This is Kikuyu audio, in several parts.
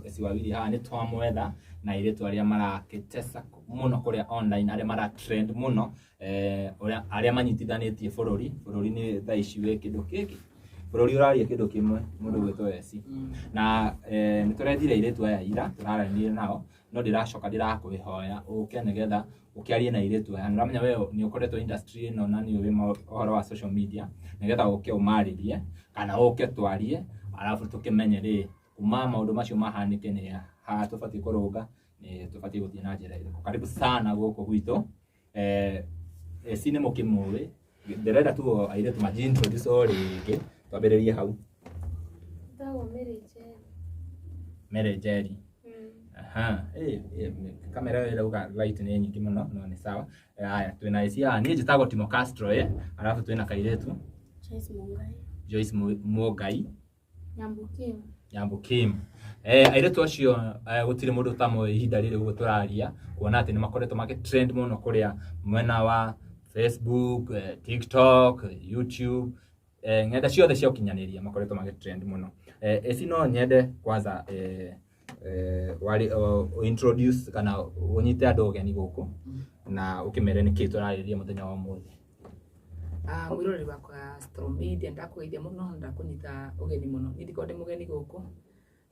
Esi Wawili haha nĩ twamwetha na airĩtu arĩa marakĩtesa mũno kũrĩa online, arĩa mara trend mũno, ũrĩa arĩa manyitithanĩtie bũrũri. Bũrũri nĩ thaa ici wĩ kĩndũ kĩngĩ, bũrũri ũraria kĩndũ kĩmwe, mũndũ gwĩtwo Esi. Na nĩ tũrethire airĩtu aya ira, tũraranire nao, no ndĩracoka ndĩrakwĩhoya ũke nĩgetha ũkĩarie na airĩtu aya. Nĩũramenya we nĩ ũkoretwo industry ĩno na nĩ ũĩ ũhoro wa social media, nĩgetha ũke ũmarĩrie kana ũke twarie, arabu tũkĩmenye rĩ kuma maũndũ macio mahanĩke nĩ haha tũbatiĩ kũrũnga, nĩ tũbatiĩ gũthiĩ na njĩra ĩrĩkũ. Karibu sana gũkũ gwitũ. Esi nĩ mũkĩmũĩ, ndĩrenda tu o airĩtu maji introduce o rĩngĩ, twambĩrĩrie hau. Njĩtagwo Mary Njeri. Mary Njeri. Aha, kamera ĩyo ĩrauga light nĩ nyingĩ mũno, no nĩ sawa. Haya, twĩna Esi haha, niĩ njĩtagwo Timo Castro, arabu twĩna kairĩtu Joyce Mungai. Joyce Mungai. Nyambu Kim. Nyambu Kim. Airĩtu acio gũtirĩ mũndũ ũtamoĩ ihinda rĩrĩ ũguo tũraria, kuona atĩ nĩ makoretwo magĩ trend mũno kũrĩa mwena wa Facebook, TikTok, YouTube, ng'enda ciothe cia ũkinyanĩria makoretwo magĩ trend mũno. Esi no nyende kwanza wari introduce kana ũnyite andũ ũgeni gũkũ na ũkĩmere nĩkĩ tũrarĩrĩria mũthenya wa ũmũthĩ. Mwĩroreri wakwa Stro Media, ndakũgeithia mũno, ndakũnyita ũgeni mũno. Niĩ ndikoragwo ndĩ mũgeni gũkũ,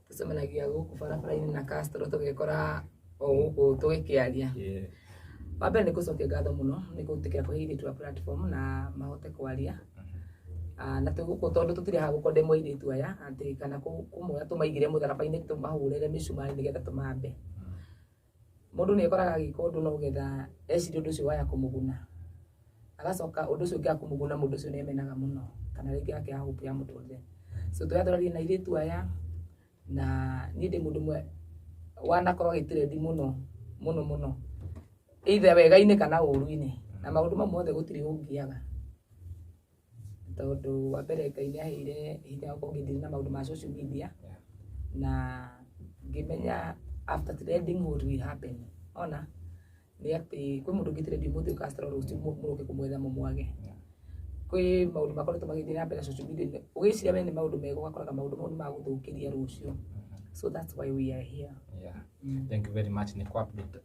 tũcemanagia gũkũ barabara-inĩ na Castro tũgekora o gũkũ tũgĩkĩaria. Wa mbere nĩ gũcokia ngatho mũno nĩ gwĩtĩkĩra kũhe airĩtu a platform na mahote kwaria. Na twĩ gũkũ tondũ tũtirĩ haha gũkondemwo airĩtu aya atĩ kana kũmoya tũmaigĩre mũtharaba-inĩ tũmahũrĩre mĩcumarĩ nĩgetha tũmambe. Mũndũ nĩ ekoraga agĩka ũndũ no getha ecirie ũndũ ũcio waya kũmũguna, agacoka ũndũ ũcio ũngĩaga kũmũguna mũndũ ũcio nĩ emenaga mũno kana rĩngĩ akĩaga hope ya mũtũrĩre. So tũrĩa tũraria na airĩtu aya, na niĩ ndĩ mũndũ ũmwe wanakorwo agĩ trend mũno mũno mũno, either wega-inĩ kana ũru-inĩ, na maũndũ mau mothe gũtirĩ ũngĩaga, tondũ wa mbere Ngai nĩ aheire hinya wa gũkorwo ngĩ deal na maũndũ ma social media, na ngĩmenya after trending what will happen. Ona nĩ atĩ kwĩ mũndũ ũngĩ trend ũmũthĩ Castro, rũciũ mũroke kũmwetha mũmwage. Kwĩ maũndũ makoretwo magĩthiĩ na mbere social media, ũgĩciria we nĩ maũndũ mega, ũgakoraga maũndũ mau nĩ magũthũkĩria rũciũ. So that's why we are here. Thank you very much nĩ kũ update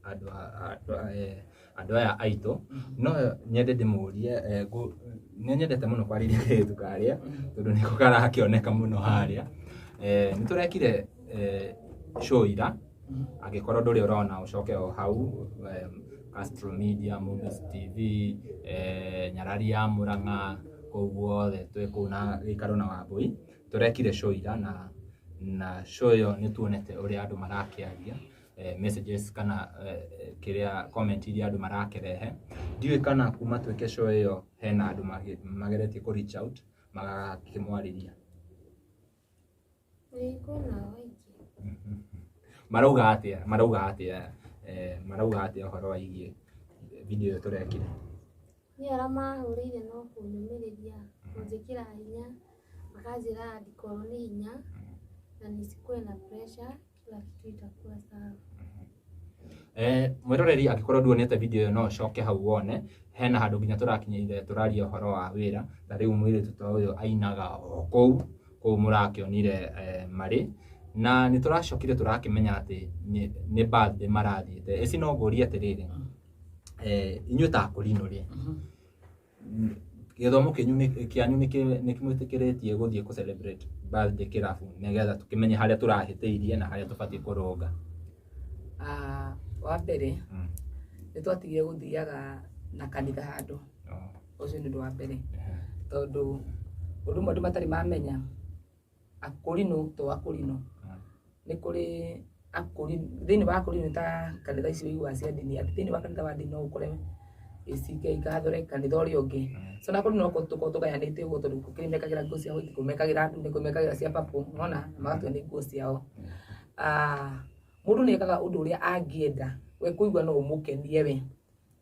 andũ aya aitũ. No nyende ndĩmũrie, nĩ nyendete mũno kwarĩria kairĩtu karĩa tondũ nĩko karakĩoneka mũno harĩa. Nĩ tũrekire show ira, angĩkorwo ndũrĩ ũrona ũcoke o hau Castro Media, Movies TV, Nyarari ya Murang'a, kũu guothe twĩ kũu na gĩikaro na Wambui. Tũrekire show ira na show ĩyo nĩ tuonete ũrĩa andũ marakĩaria, messages kana kĩrĩa comment iria andũ marakĩrehe. Ndiũĩ kana kuma twĩke show ĩyo hena andũ mageretie kũ reach out magakĩmwarĩria. Ĩĩ, kwĩnao aingĩ. Marauga atĩa? Marauga atĩa? Marauga atĩa ũhoro waigiĩ video ĩyo tũrekire? Niĩ arĩa mahũrĩire no kũnyũmĩrĩria, kũnjĩkĩra hinya, makanjĩra ndikorwo nĩ hinya na nisikuwe na pressure, kila kitu itakuwa sawa. Mwĩroreri, angĩkorwo nduonete video ĩyo no ũcoke hau wone, hena handũ nginya tũrakinyĩire tũraria ũhoro wa wĩra. Ta rĩu mũirĩtu ta ũyũ ainaga o kũu kũu mũrakĩonire marĩ na nĩ tũracokire tũrakĩmenya atĩ nĩ birthday marathiĩte. Eci no ngũrie atĩrĩrĩ, inyuĩ ta akũrinũ rĩ, gĩthomo kĩanyu nĩ kĩmwĩtĩkĩrĩtie gũthiĩ kũ celebrate birthday kĩrabu nĩgetha tũkĩmenye harĩa tũrahĩtĩirie na harĩa tũbatiĩ kũrũnga? Wa mbere nĩ twatigire gũthiaga na kanitha handũ. Ũcio nĩ ũndũ wa mbere, tondũ ũndũ ũmwe andũ matarĩ mamenya, akũrinũ to akũrinũ, nĩ kũrĩ akũrinũ thĩinĩ wa akũrinũ, nĩ ta kanitha icio ũiguaga cia ndini, atĩ thĩinĩ wa kanitha wa ndini no ũkore ACK Catholic, kanitha ũrĩa ũngĩ. So na akũrinũ no tũkorwo tũgayanĩte ũguo, tondũ gũkĩrĩ mekagĩra nguo cia white, kwĩ mekagĩra ndune, kwĩ mekagĩra cia purple, nĩwona, na magatua nĩ nguo ciao. Mũndũ nĩ ekaga ũndũ ũrĩa angĩenda we kũigua no ũmũkenie we,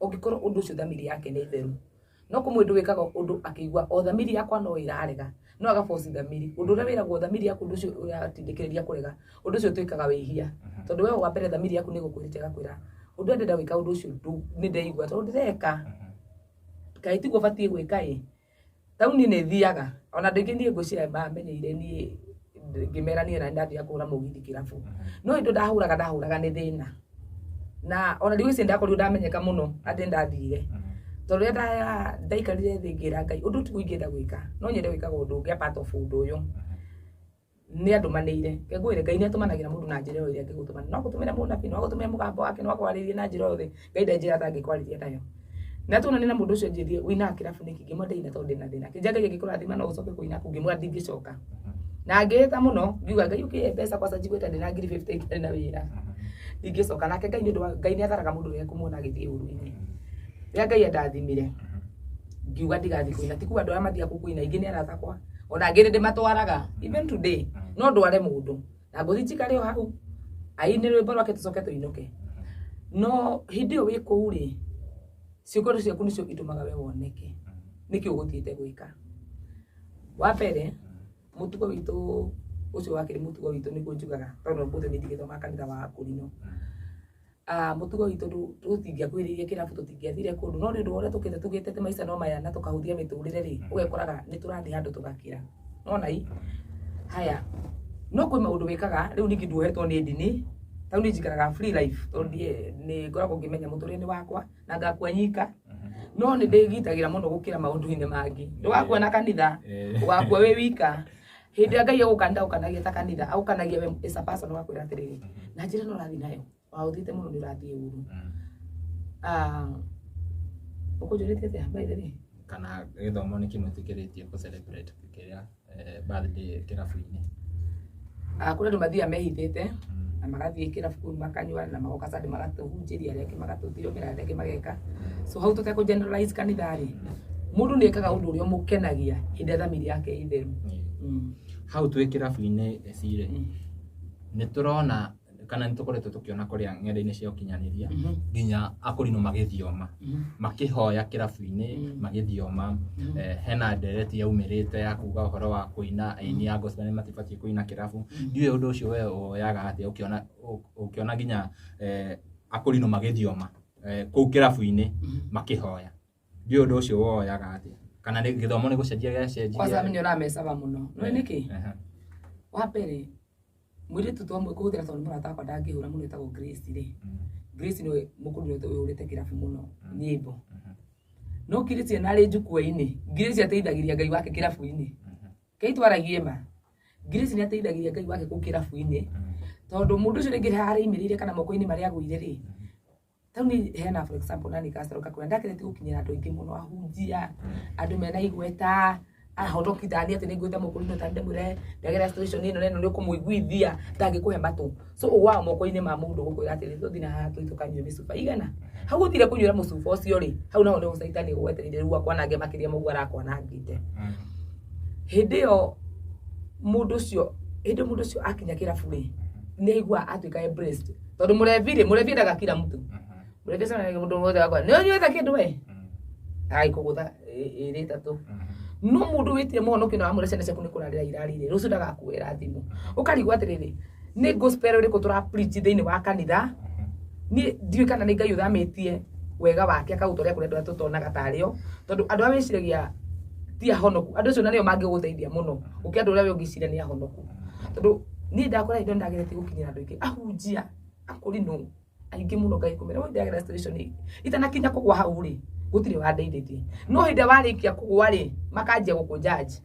ũngĩkorwo ũndũ ũcio thamiri yake nĩ theru. No kũmwe mũndũ wĩkaga ũndũ akĩigua o thamiri yakwa no ĩrarega, no agaboci thamiri ũndũ ũrĩa wĩragwo thamiri yaku, ũndũ ũcio ũratindĩkĩrĩria kũrega ũndũ ũcio ũtuĩkaga wĩhia, tondũ we wa mbere thamiri yaku nĩ ĩgũkwĩrĩte ĩgakwĩra ũndũ ũrĩa ndĩrenda gwĩka, ũndũ ũcio nĩ ndeigua tondũ ndĩreka kaĩ tiguo batiĩ gwĩka. Ĩ tauni nĩ thiaga ona ndingĩ niĩ ngwĩciria mamenyeire niĩ Ngĩmera niĩ na ndathiaga kũhũra mũgithi kĩrabu, no indo ndahũraga ndahũraga nĩ thĩna, na ona ndigwĩciria ndakorirwo ndamenyeka mũno atĩ ndathire, tondũ rĩrĩa ndaikarire thĩ ngĩra Ngai ũndũ tiguo ingĩenda gwĩka, no nyende gwĩkaga ũndũ ũngĩ apart of ũndũ ũyũ. Nĩ andũmanĩire ngwĩre Ngai nĩ atũmanagĩra mũndũ na njĩra ĩyo ĩrĩa angĩgũtũmana, no agũtũmĩre mũnabii, no agũtũmĩre mũgambo wake, no akwarĩrie na njĩra o yothe. Ngai ndarĩ njĩra atangĩkwarĩria nayo. Na tuonanie na mũndũ ũcio anjĩrie ũinaga kĩrabu nĩkĩ, ngĩmwĩra ndaina tondũ ndĩna thĩna. Akĩnjĩra Ngai angĩkũrathima no ũcoke kũina kũu, ngĩmwĩra ndingĩcoka. Na ngĩhĩta mũno ngiuga Ngai ũkĩhe mbeca kwanza njiguĩte ndĩna ngiri 50 itarĩ na wĩra, ndingĩcoka. Nake Ngai nĩ ũndũ wa Ngai nĩ atharaga mũndũ ũrĩa ekũmuona agĩthiĩ ũru-inĩ. Rĩrĩa Ngai andathimire ngiuga ndigathiĩ kũina, ti kuga andũ arĩa mathiaga kũu kũina aingĩ nĩ arata akwa, ona angĩ nĩ ndĩmatwaraga even today. No ndware mũndũ na ngũthiĩ njikare o hau aine rwĩmbo rwake tũcoke tũinũke. No hĩndĩ ĩyo wĩ kũu rĩ, ciĩko ciaku nĩcio itũmaga we woneke nĩkĩ ũgũthiĩte gwĩka. Wa mbere, mũtugo witũ ũcio wakĩrĩ mũtugo witũ nĩguo njugaga, tondũ ũmũthĩ nĩ ndigĩthoma kanitha wa Akũrinũ. Mũtugo witũ tũtingĩakuhĩrĩirie kĩrabu, tũtingĩathire kũndũ, no nĩ ũndũ wa ũrĩa tũkĩte tugĩte atĩ maica no maya na tũkahũthia mĩtũrĩre rĩ, ũgekoraga nĩ tũrathiĩ handũ tũgakĩra. Nona i haya, no kwĩ maũndũ wĩkaga rĩu ningĩ nduohetwo nĩ ndini. Tau niĩ njikaraga free life tondũ nĩ ngoragwo ngĩmenya mũtũrĩre nĩ wakwa na ngakua nyika, no nĩ ndĩgitagĩra mũno gũkĩra maũndũ-inĩ mangĩ. Ndũgakua na kanitha, ũgakua wĩ wika. Hĩndĩ ĩrĩa Ngai egũka ndagũkanagia ta kanitha, agũkanagia we as a person, ũgakwĩra atĩrĩrĩ, na njĩra ĩno ũrathiĩ nayo waũthiĩte mũno nĩ ũrathiĩ ũru. Ũkũnjũrĩtie atĩa, by the way? Kana gĩthomo nĩ kĩmwĩtĩkĩrĩtie kũ celebrate kĩrĩa birthday kĩrabu-inĩ? Kũrĩ andũ mathiaga mehithĩte na magathiĩ kĩrabu kũu makanyua na magoka Sunday magatũhunjĩria, arĩa angĩ magatũthiomera, arĩa angĩ mageka. So hau tũtekũ generalize kanitha rĩ, mũndũ nĩ ekaga ũndũ ũrĩa ũmũkenagia hĩndĩ ĩrĩa thamiri yake ĩ theru. Hau twĩ kĩrabu-inĩ ecirĩ, nĩ tũrona kana nĩ tũkoretwo tũkĩona kũrĩa ng'enda-inĩ cia ũkinyanĩria nginya akũrinũ magĩthioma, makĩhoya kĩrabu-inĩ, magĩthioma. Hena ndereti yaumĩrĩte ya kuga ũhoro wa kũina, aini a gospel nĩ matibatiĩ kũina kĩrabu. Ndiũĩ ũndũ ũcio we woyaga atĩa ũkĩona nginya akũrinũ magĩthioma kũu kĩrabu-inĩ makĩhoya? Ndiũĩ ũndũ ũcio woyaga atĩa, kana nĩ gĩthomo nĩ gũcenjia gĩacenjirie? Kwanza nĩ ũramecaba mũno. Nĩ nĩkĩ? Wa mbere, mũirĩtu twamwe kũhũthĩra tondũ nĩ mũrata wakwa ndangĩhũra mũno wĩtagwo Grace rĩ. Grace nĩwe mũkũrinũ ũhũrĩte kĩrabu mũno nyĩmbo. No Grace ena arĩ njukua-inĩ, Grace ateithagĩria Ngai wake kĩrabu-inĩ. Ngai twaragie ma. Grace nĩ ateithagĩria Ngai wake kũu kĩrabu-inĩ, tondũ mũndũ ũcio rĩngĩ harĩa aimĩrĩire kana moko-inĩ marĩa agũire rĩ, tau ni hena for example nani Castro ngakwĩra ndakerete gũkinyĩra andũ aingĩ mũno, ahunjia, andũ mena igweta, ahonoki tani atĩ nĩngwĩta mũkũrinũ tani ndĩmwĩre ndagera situation ĩno na ĩno, nĩ ũkũmũiguithia ndangĩkũhe matũ. So ũgwaga moko-inĩ ma mũndũ gũkwĩra atĩrĩ, tũthiĩ na haha tũthiĩ tũkanyue mĩcuba igana. Hau ũthire kũnyuĩra mũcuba ũcio rĩ, hau naho nĩho caitani egwetereire rĩu akwanange makĩria ma ũguo arakwanangĩte. Hĩndĩ ĩyo mũndũ ũcio, hĩndĩ mũndũ ũcio akinya kĩrabu rĩ, nĩ aiguaga atuĩka embraced, tondũ mũrebi rĩ, mũrebi endaga kila mtu. Mũrebi acemanagia mũndũ wothe wakwa nĩ ũnyuĩte kĩndũ we, agagĩkũgũtha ĩrĩ ĩtatũ. No mũndũ wĩtire mũhonokio na wamwĩra ciana ciaku nĩ kũrarĩra irarĩire, rũciũ ndagakuoera thimũ. Ũkarigwo atĩrĩrĩ, nĩ gospel ĩrĩkũ tũra preach thĩinĩ wa kanitha? Niĩ ndiũĩ kana nĩ Ngai ũthamĩtie wega wake akaũtwarĩra kũrĩ andũ arĩa tũtonaga tarĩo, tondũ andũ arĩa wĩciragia ti ahonoku, andũ acio na nĩo mangĩgũteithia mũno gũkĩra andũ arĩa we ũngĩciria nĩ ahonoku. Tondũ niĩ ndakora hĩndĩ ĩyo nĩndageretie gũkinyĩra andũ aingĩ, ahunjia, akũrinũ aingĩ mũno, Ngai kũmera we ndagera situation itanakinya kũgwa hau rĩ, gũtirĩ wandeithĩtie. No hĩndĩ ĩrĩa warĩkia kũgwa rĩ, makanjia gũkũ judge,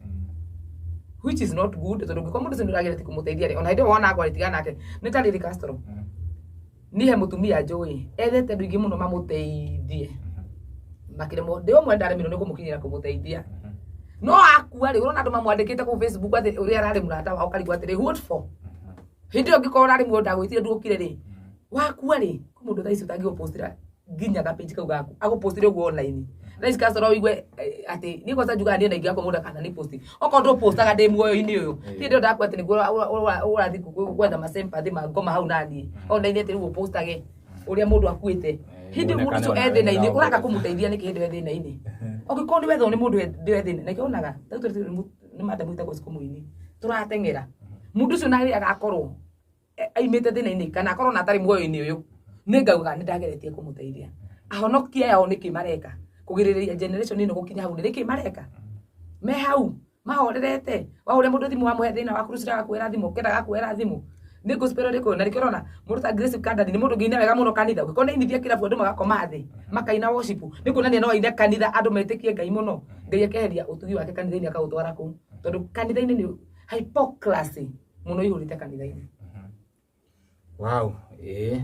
which is not good, tondũ ũngĩkorwo mũndũ ũcio nĩ ũrageretie kũmũteithia rĩ, ona hĩndĩ ĩyo wona agwa rĩ, tigana nake. Nĩ ta rĩrĩ Castro, niĩ he mũtumia njũĩ ethete andũ aingĩ mũno mamũteithie makĩremwo. Ndĩ ũmwe ndaremirwo nĩ kũmũkinyĩra kũmũteithia, no akua rĩ, ũrona andũ mamwandĩkĩte kũu Facebook atĩ ũrĩa ararĩ mũrata wao. Ũkarigwo atĩrĩ, what for? Hĩndĩ ĩyo ũngĩkorwo ũrarĩ muoyo ndagwĩtire nduokire rĩ, wakua rĩ, kwĩ mũndũ thaa ici ũtangĩgũpostĩra nginya ga page kau gaku agũpostĩre ũguo online. Thaa ici Castro ũigue atĩ niĩ kwanza njugaga niĩ na ingĩakwa mũndũ akana ni post okorwo ndũpostaga ndĩ muoyo-inĩ ũyũ, ti hĩndĩ ĩyo ndakua atĩ nĩguo ũrathiĩ gwetha ma sympathy ma ngoma hau naniĩ online atĩ rĩu ũpostage ũrĩa mũndũ akuĩte hĩndĩ ĩyo mũndũ ũcio e thĩna-inĩ. Ũraga kũmũteithia nĩkĩ hĩndĩ ĩyo e thĩna-inĩ? Ũngĩkorwo nĩ wethwo nĩ mũndũ hĩndĩ ĩyo e thĩna, na onaga ta rĩu tũrĩ nĩ madam wĩtagwo Cikũ Mũini, tũrateng'era mũndũ ũcio na rĩrĩa agakorwo aimĩte thĩna-inĩ kana akorwo na atarĩ muoyo-inĩ ũyũ, nĩ ngauga nĩ ndageretie kũmũteithia. Ahonokia aya o nĩkĩ mareka kũgirĩrĩria generation ĩno gũkinya hau? Nĩ nĩkĩ mareka me hau? Mahorerete. Wahũre mũndũ thimũ wamũhe thĩna waku rũciũ agakuoera thimũ, kenda agakuoera thimũ. Nĩ gospel ĩrĩkũ? Na nĩkĩo ũrona mũndũ ta Grace Kandani nĩ mũndũ ũngĩina wega mũno kanitha. Ũngĩkorwo nĩ ainithia kĩrabu andũ magakoma thĩ, makaina worship. Nĩ kuonania no aine kanitha andũ metĩkie Ngai mũno. Ngai akeheria ũtugi wake kanitha-inĩ akaũtwara kũu. Tondũ kanitha-inĩ nĩ hypocrisy mũno ihũrĩte kanitha-inĩ. Wow, ĩĩ.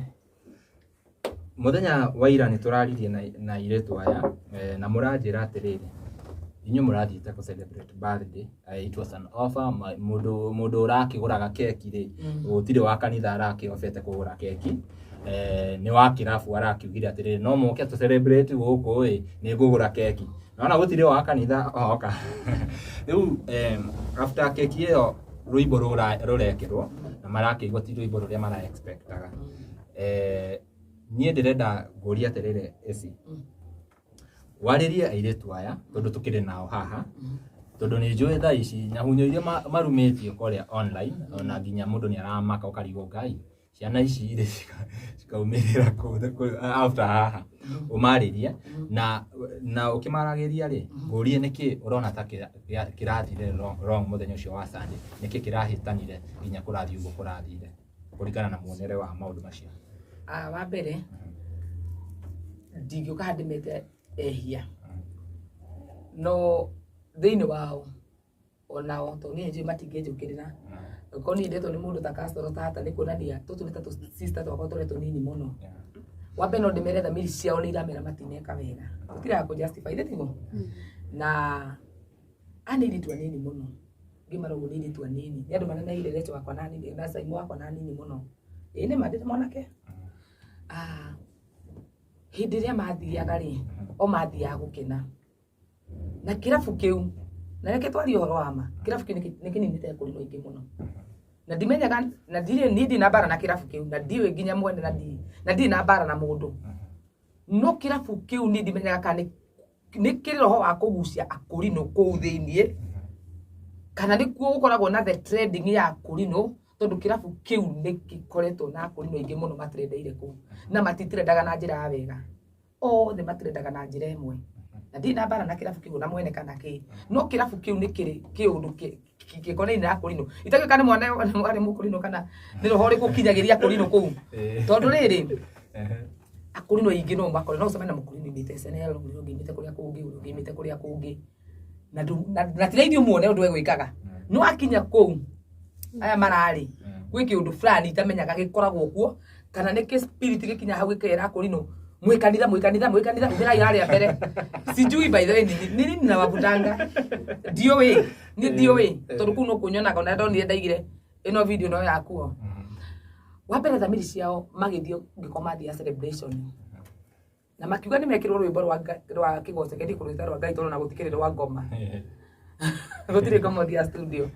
Mũthenya wa ira nĩ tũraririe na airĩtu aya na mũranjĩra atĩrĩrĩ, inyuĩ mũrathiĩte kũ celebrate birthday, it was an offer, mũndũ ũrakĩgũraga keki rĩ, gũtirĩ wa kanitha arakĩobete kũgũra keki. Nĩ wa kĩrabu arakiugire atĩrĩrĩ, no moke tũ celebrate gũkũ ĩ, nĩ ngũgũra keki. Nona gũtirĩ wa kanitha oka. Rĩu after keki ĩyo rwĩmbo rũrekĩrwo na marakĩigua ti rwĩmbo rũrĩa mara expectaga. Niĩ ndĩrenda ngũrie atĩrĩrĩ ĩci. Warĩrie airĩtu aya tondũ tũkĩrĩ nao haha, tondũ nĩ njũĩ thaa ici nyahunyo iria marumĩtio kũrĩa online, ona nginya mũndũ nĩ aramaka ũkarigwo Ngai, ciana ici rĩ cikaumĩrĩra kũ after haha. Ũmarĩrie na ũkĩmaragĩria rĩ, ngũrie nĩkĩ ũrona ta kĩrathire wrong mũthenya ũcio wa Sunday, nĩkĩ kĩrahĩtanire nginya kũrathiĩ ũguo kũrathire kũringana na muonere wa maũndũ macio. Wa mbere ndingĩũka haha ndĩmete ehia, no thĩinĩ wao onao tondũ niĩ njũĩ matingĩnjũkĩrĩra. Angĩkorwo niĩ ndetwo nĩ mũndũ ta Castro tata nĩ kuonania tũtũ nĩ ta tũ sister twakwa tũrĩa tũnini mũno. Wa mbere no ndĩmere thamiri ciao nĩ iramera matineka wega. Tũtiraga kũ justify ithe tiguo? Na aya nĩ airĩtu anini mũno. Ngĩmara ũguo nĩ airĩtu anini. Nĩ andũ maneneheire Rachel wakwa na nini na Simon wakwa na nini mũno. Ĩĩ nĩ ma ndĩ mwanake. Hĩndĩ ĩrĩa mathiaga rĩ, o mathiaga gũkena. Na kĩrabu kĩu, na reke twarie ũhoro wa ma, kĩrabu kĩu nĩ kĩninĩte akũrinũ aingĩ mũno. Na ndimenyaga, na ndirĩ, niĩ ndirĩ na mbara na kĩrabu kĩu, na ndiũĩ nginya mwene, na ndirĩ na mbara na mũndũ. No kĩrabu kĩu niĩ ndimenyaga kana nĩ kĩrĩ roho wa kũgucia akũrinũ kũu thĩiniĩ, kana nĩkuo gũkoragwo na the trending ya akũrinũ, tondũ kĩrabu kĩu nĩ gĩkoretwo na akũrinũ aingĩ mũno matrendeire kũu. Na matitrendaga na njĩra ya wega. Othe matrendaga na njĩra ĩmwe. Na ndirĩ na mbara na kĩrabu kĩu na mwene kana kĩ. No kĩrabu kĩu nĩ kĩrĩ kĩũndũ gĩkonainie na akũrinũ. Itakĩũĩ kana nĩ mwana arĩ mũkũrinũ kana nĩ roho ũrĩkũ ũkinyagĩria akũrinũ kũu. Tondũ rĩrĩ, akũrinũ aingĩ no makore, no ũcemanie na mũkũrinũ umĩte SNL, ũrĩa ũngĩ umĩte kũrĩa kũngĩ, ũrĩa ũngĩ umĩte kũrĩa kũngĩ. Na ti raithi ũmuone ũndũ egwĩkaga. No akinya kũu, aya mararĩ, gwĩ kĩũndũ fulani itamenyaga gĩkoragwo kuo, kana nĩ kĩ spirit gĩkinya hau gĩkera akũrinũ, mwĩ kanitha, mwĩ kanitha, mwĩ kanitha, umĩrai harĩa mbere. Sijui by the way nini, nini ninawavutanga. Ndiũĩ, niĩ ndiũĩ, tondũ kũu no kũnyonaga, ona ndonire ndaigire ĩno video no yakuo. Wa mbere thamiri ciao magĩthiĩ ngĩkoma mathiĩ celebration. Na makiuga nĩ mekĩrwo rwĩmbo rwa kĩgoco, kĩndĩ kũrwĩta rwa Ngai tondũ na gũtikĩrĩ rwa ngoma. Gũtirĩ ngoma ũthiaga studio.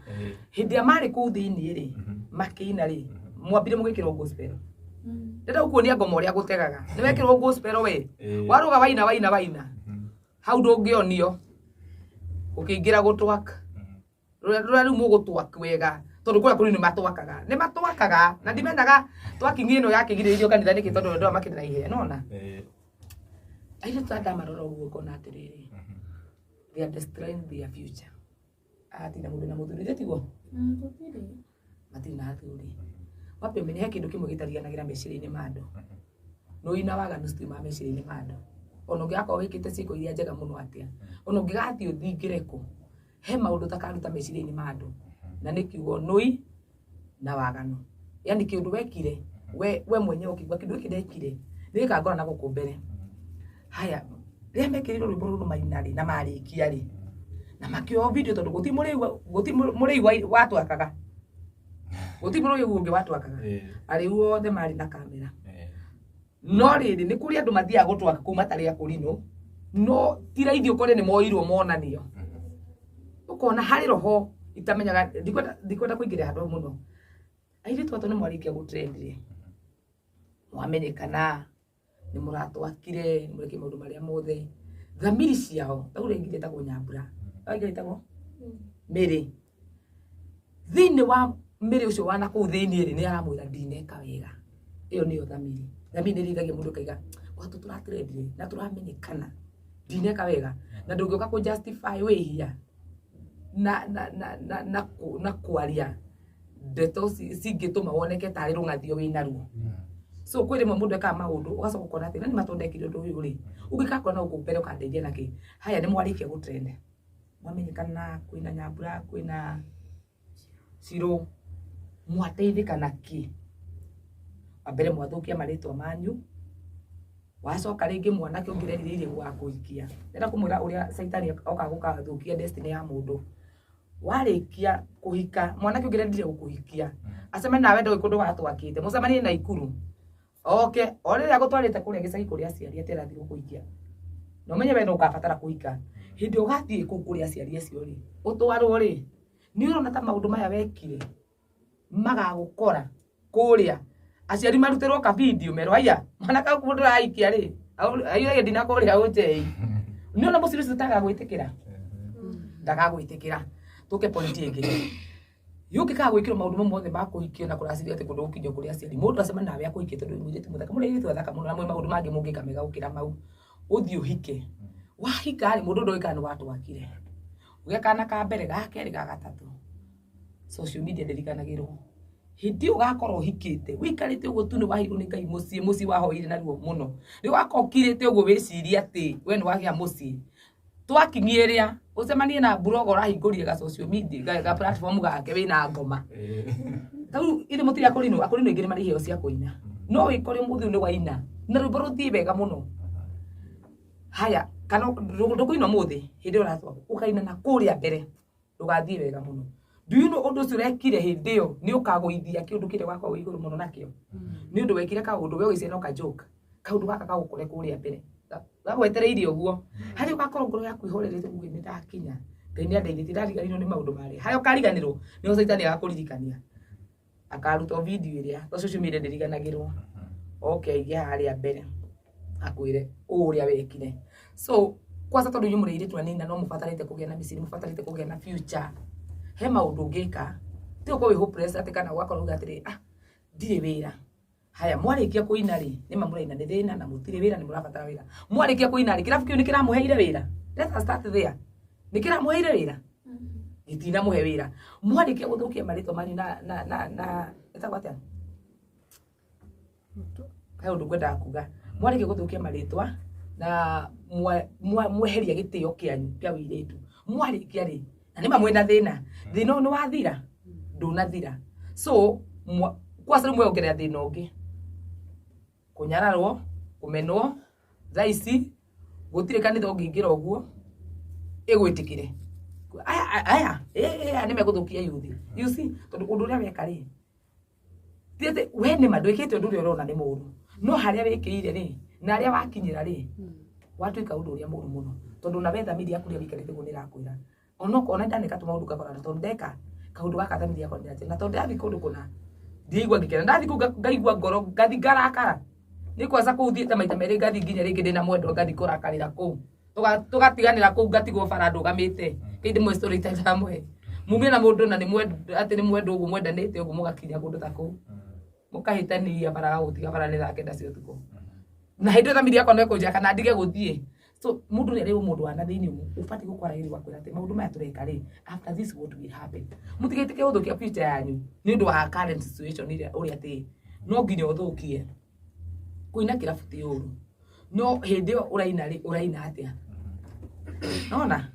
Hĩndĩ ĩrĩa marĩ kũu thĩiniĩ rĩ, makĩina rĩ, mwambire mũgĩkĩrwo gospel. Ndĩrenda gũkuonia ngoma ũrĩa gũtegaga. Nĩ wekĩrwo gospel we. Warũga waina waina waina. Hau ndũngĩonio. Ũkĩingĩra gũtwak. Rũrĩa rĩu mũgũtwak wega. Tondũ kũrĩa kũrĩ nĩ matwakaga. Nĩ matwakaga. Na ndimenyaga twaking ĩno yakĩgirĩrĩrio kanitha nĩkĩ tondũ andũ aya makĩrĩ na iheo, nĩwona? Airĩtu aya ndamarora ũguo ngona atĩrĩrĩ, they are destroying their future. Hatirĩ na mũndũ na mũthuri, ithe tiguo? Gũtirĩ. Matirĩ na athuri. Wambe ũmenye he kĩndũ kĩmwe gĩtariganagĩra meciria-inĩ ma andũ. Nũi na waganu citiumaga meciria-inĩ ma andũ. Ona ũngĩgakorwo wĩkĩte ciĩko iria njega mũno atĩa, ona ũngĩgathiĩ ũthingĩre kũ, he maũndũ ũtakaruta meciria-inĩ ma andũ. Na nĩ kiugo nũi na waganu. Yaani kĩũndũ wekire, we mwenyewe ũkĩigua kĩndũ gĩkĩ ndekire, nĩ gĩkangora na gũkũ mbere. Haya, rĩrĩa mekĩrirwo rwĩmbo rũrũ maina rĩ, na marĩkia rĩ, na makĩoywo video tondũ gũtirĩ mũrĩu, gũtirĩ mũrĩu watwakaga. Gũtirĩ mũrĩu ũngĩ watwakaga. Arĩu othe marĩ na kamera. No rĩrĩ, nĩ kũrĩ andũ mathiaga gũtwaka kũu matarĩ akũrinũ, no ti raithi ũkore nĩ moirwo monanio. Ũkona harĩ roho itamenyaga, ndikwenda kũingĩrĩra handũ hau mũno. Airĩtu atũ nĩ mwarĩkia gũtrend rĩ, mwamenyekana, nĩ mũratwakire, nĩ mũrekire maũndũ marĩa mothe. Thamiri ciao, ta ũrĩa ingĩ ĩtagwo Nyambura, ĩngĩ ĩtagwo Mĩrĩ. Thĩinĩ wa Mĩrĩ ũcio wa nakũu thĩinĩ rĩ, nĩ aramwĩra ndineka wega. Ĩyo nĩyo thamiri. Thamiri nĩ ĩrĩithagia mũndũ ĩkaiga, gwatũ tũratrend rĩ, na tũramenyekana, ndineka wega. Na ndũngĩũka kũ justify wĩhia. na na na na na, na kwaria ndeto cingĩtũma woneke tarĩ rũng'athio wĩnaruo. So kwĩ rĩmwe mũndũ ekaga maũndũ ũgacoka ũkona atĩ na nĩ matondekire ũndũ ũyũ rĩ, ũngĩkakora na gũkũ mbere ũkandeithia nakĩ. Haya, nĩ mwarĩkia gũtrend, mwamenyekana, kwĩna Nyambura, kwĩna Cirũ, mwateithĩka na kĩ? Wa mbere mwathũkia marĩtwa manyu, wacoka rĩngĩ mwanake ũngĩ ũrerirĩirie gũgakũhikia. Ndĩrenda kũmwĩra ũrĩa caitani okaga gũkathũkia destiny ya mũndũ. Warĩkia kũhika, mwanake ũngĩ ũrerirĩirie gũkũhikia, acemanie nawe ndũĩ kũndũ watwakĩte, mũcemanie Naikuru, oke o rĩrĩa agũtwarĩte kũrĩa gĩcagi kũrĩa aciari atĩ arathiĩ gũkũhikia, na ũmenye we no ũkabatara kũhika. Hĩndĩ ĩyo ũgathiĩ kũu kũrĩ aciari acio rĩ, ũtwarwo rĩ, nĩ ũrona ta maũndũ maya wekire magagũkora kũrĩa, aciari marutĩrwo ka video merwo, haiya mwana kau mũndũ ũrahikia rĩ, aiyũragia ndina kũrĩa ũnjei. Nĩ ũrona mũciĩ ũcio ũtagagwĩtĩkĩra, ndagagwĩtĩkĩra. Tũke point ĩngĩ, yũngĩkaga gwĩkĩrwo maũndũ mau mothe ma kũhikio na kũracirio atĩ kũndũ gũkinyio kũrĩ aciari, mũndũ acemanie nawe akũhikie tondũ wĩ mũirĩtu mũthaka, mũrĩ airĩtu athaka mũno na mwĩ maũndũ mangĩ mũngĩka mega gũkĩra mau, ũthiĩ ũhike. Wahika rĩ, mũndũ ndoĩ kana nĩ watwakire, ũgĩe kana ka mbere, ga kerĩ, ga gatatũ. Social media ndĩriganagĩrwo. Hĩndĩ ĩyo ũgakorwo ũhikĩte, ũikarĩte ũguo tu nĩ waheirwo nĩ Ngai mũciĩ, mũciĩ wahoire naruo mũno, rĩu wakorwo ũkirĩte ũguo wĩcirie atĩ we nĩ wagĩa mũciĩ. Twakinyia ĩrĩa ũcemanie na blogger ũrahingũrire ga social media ga platform gake wĩna ngoma. Tarĩu ithuĩ mũtirĩ akũrinũ, akũrinũ aingĩ nĩ marĩ iheo cia kũina, no wĩkore ũmũthĩ ũyũ nĩ waina na rwĩmbo rũthiĩ wega mũno. Haya, kana ndũkũina ũmũthĩ, hĩndĩ ĩyo ũratwa ũkaina na kũrĩa mbere rũgathiĩ wega mũno. Do you know ũndũ ũcio ũrekire hĩndĩ ĩyo nĩ ũkagũithia kĩũndũ kĩrĩa ũgakorwo wĩ igũrũ mũno nakĩo? Nĩ ũndũ wekire kaũndũ we ũgĩciria no ka joke, kaũndũ gaka gagũkore kũrĩa mbere gagwetereire ũguo, harĩa ũgakorwo ngoro yaku ĩhorerete uge nĩ ndakinya, Ngai nĩ andeithĩtie, ndariganĩrwo nĩ maũndũ marĩa. Harĩa ũkariganĩrwo nĩho caitani agakũririkania, akaruta video ĩrĩa to social media ndĩriganagĩrwo, oke aige harĩa mbere akwĩre ũũ ũrĩa wekire. So kwanza tondũ inyuĩ mũrĩ airĩtu anini na no mũbatarĩte kũgĩa na mĩciĩ, nĩ mũbatarĩte kũgĩa na future, he maũndũ ũngĩka ti ũkorwo wĩ hopeless atĩ kana ũgakorwo uga atĩrĩ, ah, ndirĩ wĩra. Haya, mwarĩkia kũina rĩ, nĩma mũraina nĩ thĩna na mũtirĩ wĩra, nĩ mũrabatara wĩra. Mwarĩkia kũina rĩ, kĩrabu kĩu nĩ kĩramũheire wĩra? Let us start there. Nĩ kĩramũheire wĩra? Gĩtinamũhe wĩra. Mwarĩkia gũthũkia marĩtwa manyu na na na na ĩtagwo atĩa? He ũndũ ngwendaga kuga. Mwarĩkia gũthũkia marĩtwa na mweheria gĩtĩo kĩanyu kĩa ũirĩtu, mwarĩkia rĩ, na nĩma mwĩna thĩna, thĩna ũyũ nĩ wathira? Ndũnathira. So kwanza rĩu mweyongerera thĩna ũngĩ, kũnyararwo, kũmenwo. Thaa ici gũtirĩ kanitha ũngĩingĩra ũguo ĩgwĩtĩkĩre, aya aya aya nĩ megũthũkia yuthi, you see, tondũ ũndũ ũrĩa weka rĩ, ti atĩ we nĩma ndwĩkĩte ũndũ ũrĩa ũrona nĩ mũũru, no harĩa wĩkĩire rĩ na harĩa wakinyĩra rĩ, watuĩka ũndũ ũrĩa mũũru mũno, tondũ na we thamiri yaku rĩrĩa wĩikarĩte ũguo nĩ ĩrakwĩra, onokorwo na ndaneka tũmaũndũ ngakora tondũ ndeka kaũndũ gaka thamiri yakwa nĩ na tondũ ndathiĩ kũndũ kũna ndiaigua ngĩkena, ndathiĩ kũu ngaigua ngoro ngathi ngarakara. Nĩ kwanza kũu thiĩte maita merĩ, ngathi nginya rĩngĩ ndĩna mwendwa, ngathi kũrakarĩra kũu, tũgatiganĩra kũu, ngatigwo bara ndũgamĩte. Kĩndĩ ndĩmwe story itandamũhe, mumie na mũndũ na nĩ atĩ nĩ mwendwa ũguo mwendanĩte ũguo, mũgakinya kũndũ ta kũu mũkahĩtanĩria bara, gagũtiga bara nĩ thaa 9 cia ũtukũ, na hĩndĩ ĩyo thamiri yakwa no ĩkũnjĩra kana ndige gũthiĩ. So mũndũ nĩ arĩ mũndũ wa na thĩinĩ ũbatiĩ gũkwaragĩria gwakwĩra atĩ maũndũ maya tũreka rĩ, after this what will happen. Mũtigetĩke gũthũkia future yanyu nĩ ũndũ wa current situation ĩrĩa ũrĩa atĩ no nginya ũthũkie. Kũina kĩrabu ti ũru, no hĩndĩ ĩyo ũraina rĩ, ũraina atĩa? Nona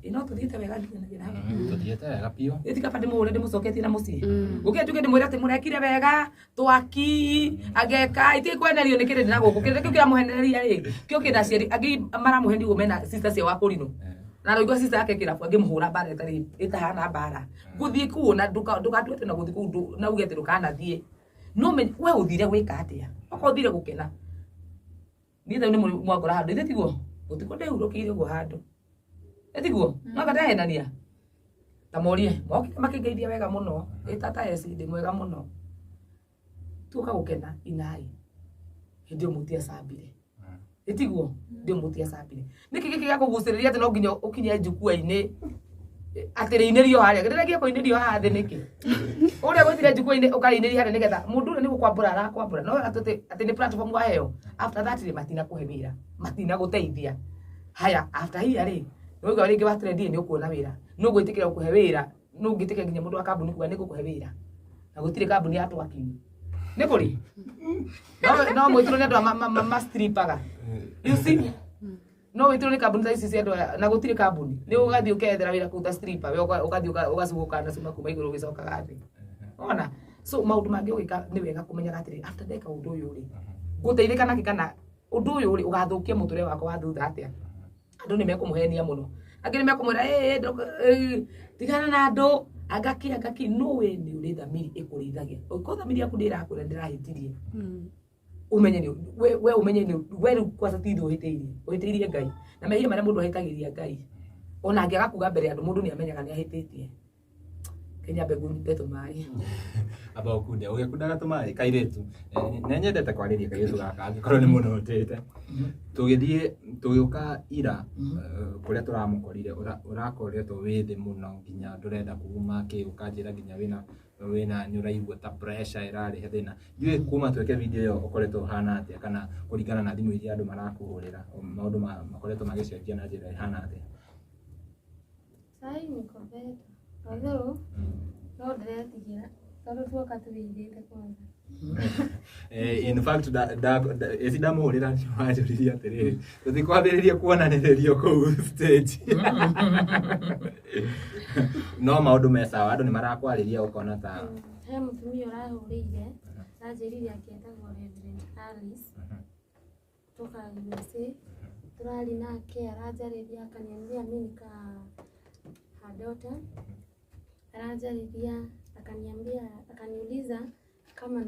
ĩ no tũthiĩte wega nginya hau. Tũthiĩte wega biũ. Ĩti kaba ndĩmũhũre ndĩmũcoketie na mũciĩ, gũkĩra njuge ndĩmwĩre atĩ mũrekire wega twaki ageka itige kwenerio nĩ kĩrĩndĩ na gũkũ kĩrĩndĩ kĩu kĩramũhenereria rĩ, kĩo kĩna aciari angĩ maramũhenia ũguo mena sister cia wakũrinũ na araigua sister yake kĩrabu angĩmũhũra mbara ĩtarĩ ĩtahana mbara gũthiĩ kũu na ndũgatue atĩ na gũthiĩ kũu na uge atĩ ndũkanathiĩ, no we ũthire gwĩka atĩa? Okorwo ũthire gũkena, niĩ rĩu nĩ mwangora handũ ithe tiguo ũtukũ ndĩhurũkĩire ũguo handũ ĩtiguo no ndandahenania ta morie mokire makĩngeithia wega mũno, ĩ tata eci ndĩ mwega mũno, tuoka gũkena inai hĩndĩ ĩyo mũtiacambire, ĩtiguo hĩndĩ ĩyo mũtiacambire. Nĩkĩ gĩkĩ gĩa kũgucĩrĩria atĩ no nginya ũkinye njukua-inĩ atĩ rĩinĩrio harĩa ndĩragia kũinĩrio haha thĩ nĩkĩ ũrĩa gwĩtire njukua-inĩ ũkarĩinĩria harĩa nĩgetha mũndũ ũrĩa nĩ gũkwambũra arakwambũra no atĩ atĩ nĩ platform waheo. After that rĩ, matinakũhe wĩra, matinagũteithia. Haya, after here rĩ, nĩwaigua rĩngĩ wa trend nĩ ũkuona wĩra. No gwĩtĩkĩra gũkũhe wĩra, no ngĩtĩkĩra nginya mũndũ wa kambuni kuga nĩ ngũkũhe wĩra. Na gũtirĩ kambuni ya twaking. Nĩ kũrĩ? No mwĩtĩrwo nĩ andũ a ma stripaga. You see? No wĩtĩrwo nĩ kambuni ta ici cia andũ aya na gũtirĩ kambuni. Nĩ ũgathiĩ ũkethera wĩra kũu ta stripper, we ũgathiĩ ũgacugũka na cuma kuma igũrũ ũgĩcokaga thĩ. Ona? So maũndũ mangĩ ũgĩka nĩ wega kũmenyaga atĩrĩ, after ndeka ũndũ ũyũ rĩ, ngũteithĩka nakĩ kana ũndũ ũyũ rĩ ũgathũkia mũtũrĩre wakwa wa thutha atĩa? Andũ nĩ mekũmũhenia mũno. Angĩ nĩ mekũmwĩra tigana na andũ, angaki angaki, no we nĩ ũrĩ thamiri ĩkũrĩithagia. Ũngĩkorwo thamiri yaku ndĩrakwĩra ndĩrahĩtirie, umenye nĩ we umenye nĩ we rĩu kwanza ti ithuĩ ũhĩtĩirie, ũhĩtĩirie Ngai. Na mehia marĩa mũndũ ahĩtagĩria Ngai, ona angĩaga kuga mbere ya andũ, mũndũ nĩ amenyaga nĩ ahĩtĩtie. Kenya mbegũ nyite tũmaĩ. Amba ũkunde, ũgĩkundaga tũmaĩ kairĩtu. Nĩ nyendete kwarĩria kairĩtu gaka angĩkorwo nĩ mũndũ ũtĩte. Tũgĩthiĩ tũgĩũka ira kũrĩa tũramũkorire ũrakoretwo wĩ thĩ mũno nginya ndũrenda kuma kĩ ũkanjĩra nginya wĩna nĩ ũraigua ta pressure ĩrarehe thĩna. Ndiũĩ kuma twĩke video ĩyo ũkoretwo ũhana atĩa kana kũringana na thimũ iria andũ marakũhũrĩra maũndũ makoretwo magĩcenjia na njĩra ĩhana atĩa? Sai niko better. Although no ndĩretigĩra tondũ tuoka tũrĩithĩte kwanza. In fact eci ndamũhũrĩra wanjũririe atĩrĩrĩ tũtikwambĩrĩria kuonanĩrĩrio kũu stage no maũndũ me sawa andũ nĩ marakwarĩria ũkona ta He mũtumia ũrahũrĩire aranjĩrire akĩetagwo Reverend Alice kutoka USA. Turari nake aranjarĩria akaniambia mimi ni ka her daughter. Aranjarĩria akaniambia akaniuliza kama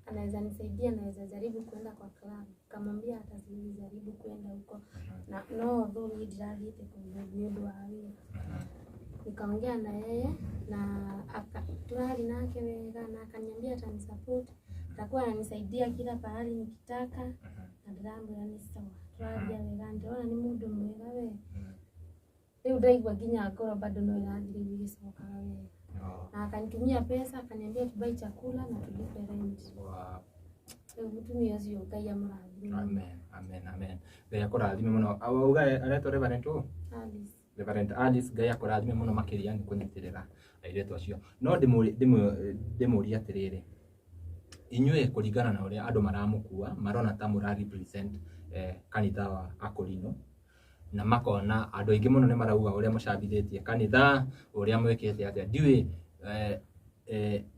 anaweza nisaidia naweza jaribu kwenda kwa club. Kamwambia hata siwezi jaribu kwenda huko. Na no though niĩ ndirathiĩte kũndũ nĩ ũndũ wa wĩra. Nikaongea na yeye na turari nake wega na akaniambia atanisupport, atakuwa ananisaidia kila pahali nikitaka na ndĩramwĩra nĩ sawa. Tũraria wega ndĩrona nĩ mũndũ mwega we. Rĩu ndaigua nginya ngoro bado no ĩrathiĩ rĩu ĩgĩcokaga wega. Na akanitumia pesa akaniambia tubuy chakula na tulipe rent. Wow. Rĩu mũtumia ũcio Ngai amũrathime. Amen, amen, amen. Ngai akũrathime mũno. Auga aretwo Reverend ũ? Alice. Reverend Alice Ngai akũrathime mũno makĩria nĩ kũnyitĩrĩra airĩtu acio. No ndĩmũrie atĩrĩrĩ, inyuĩ kũringana na ũrĩa andũ maramũkua marona ta mũra represent kanitha wa Akorino na makona andũ aingĩ mũno nĩ marauga ũrĩa mũcambithĩtie kanitha ũrĩa mwĩkĩte atĩa. Ndiũĩ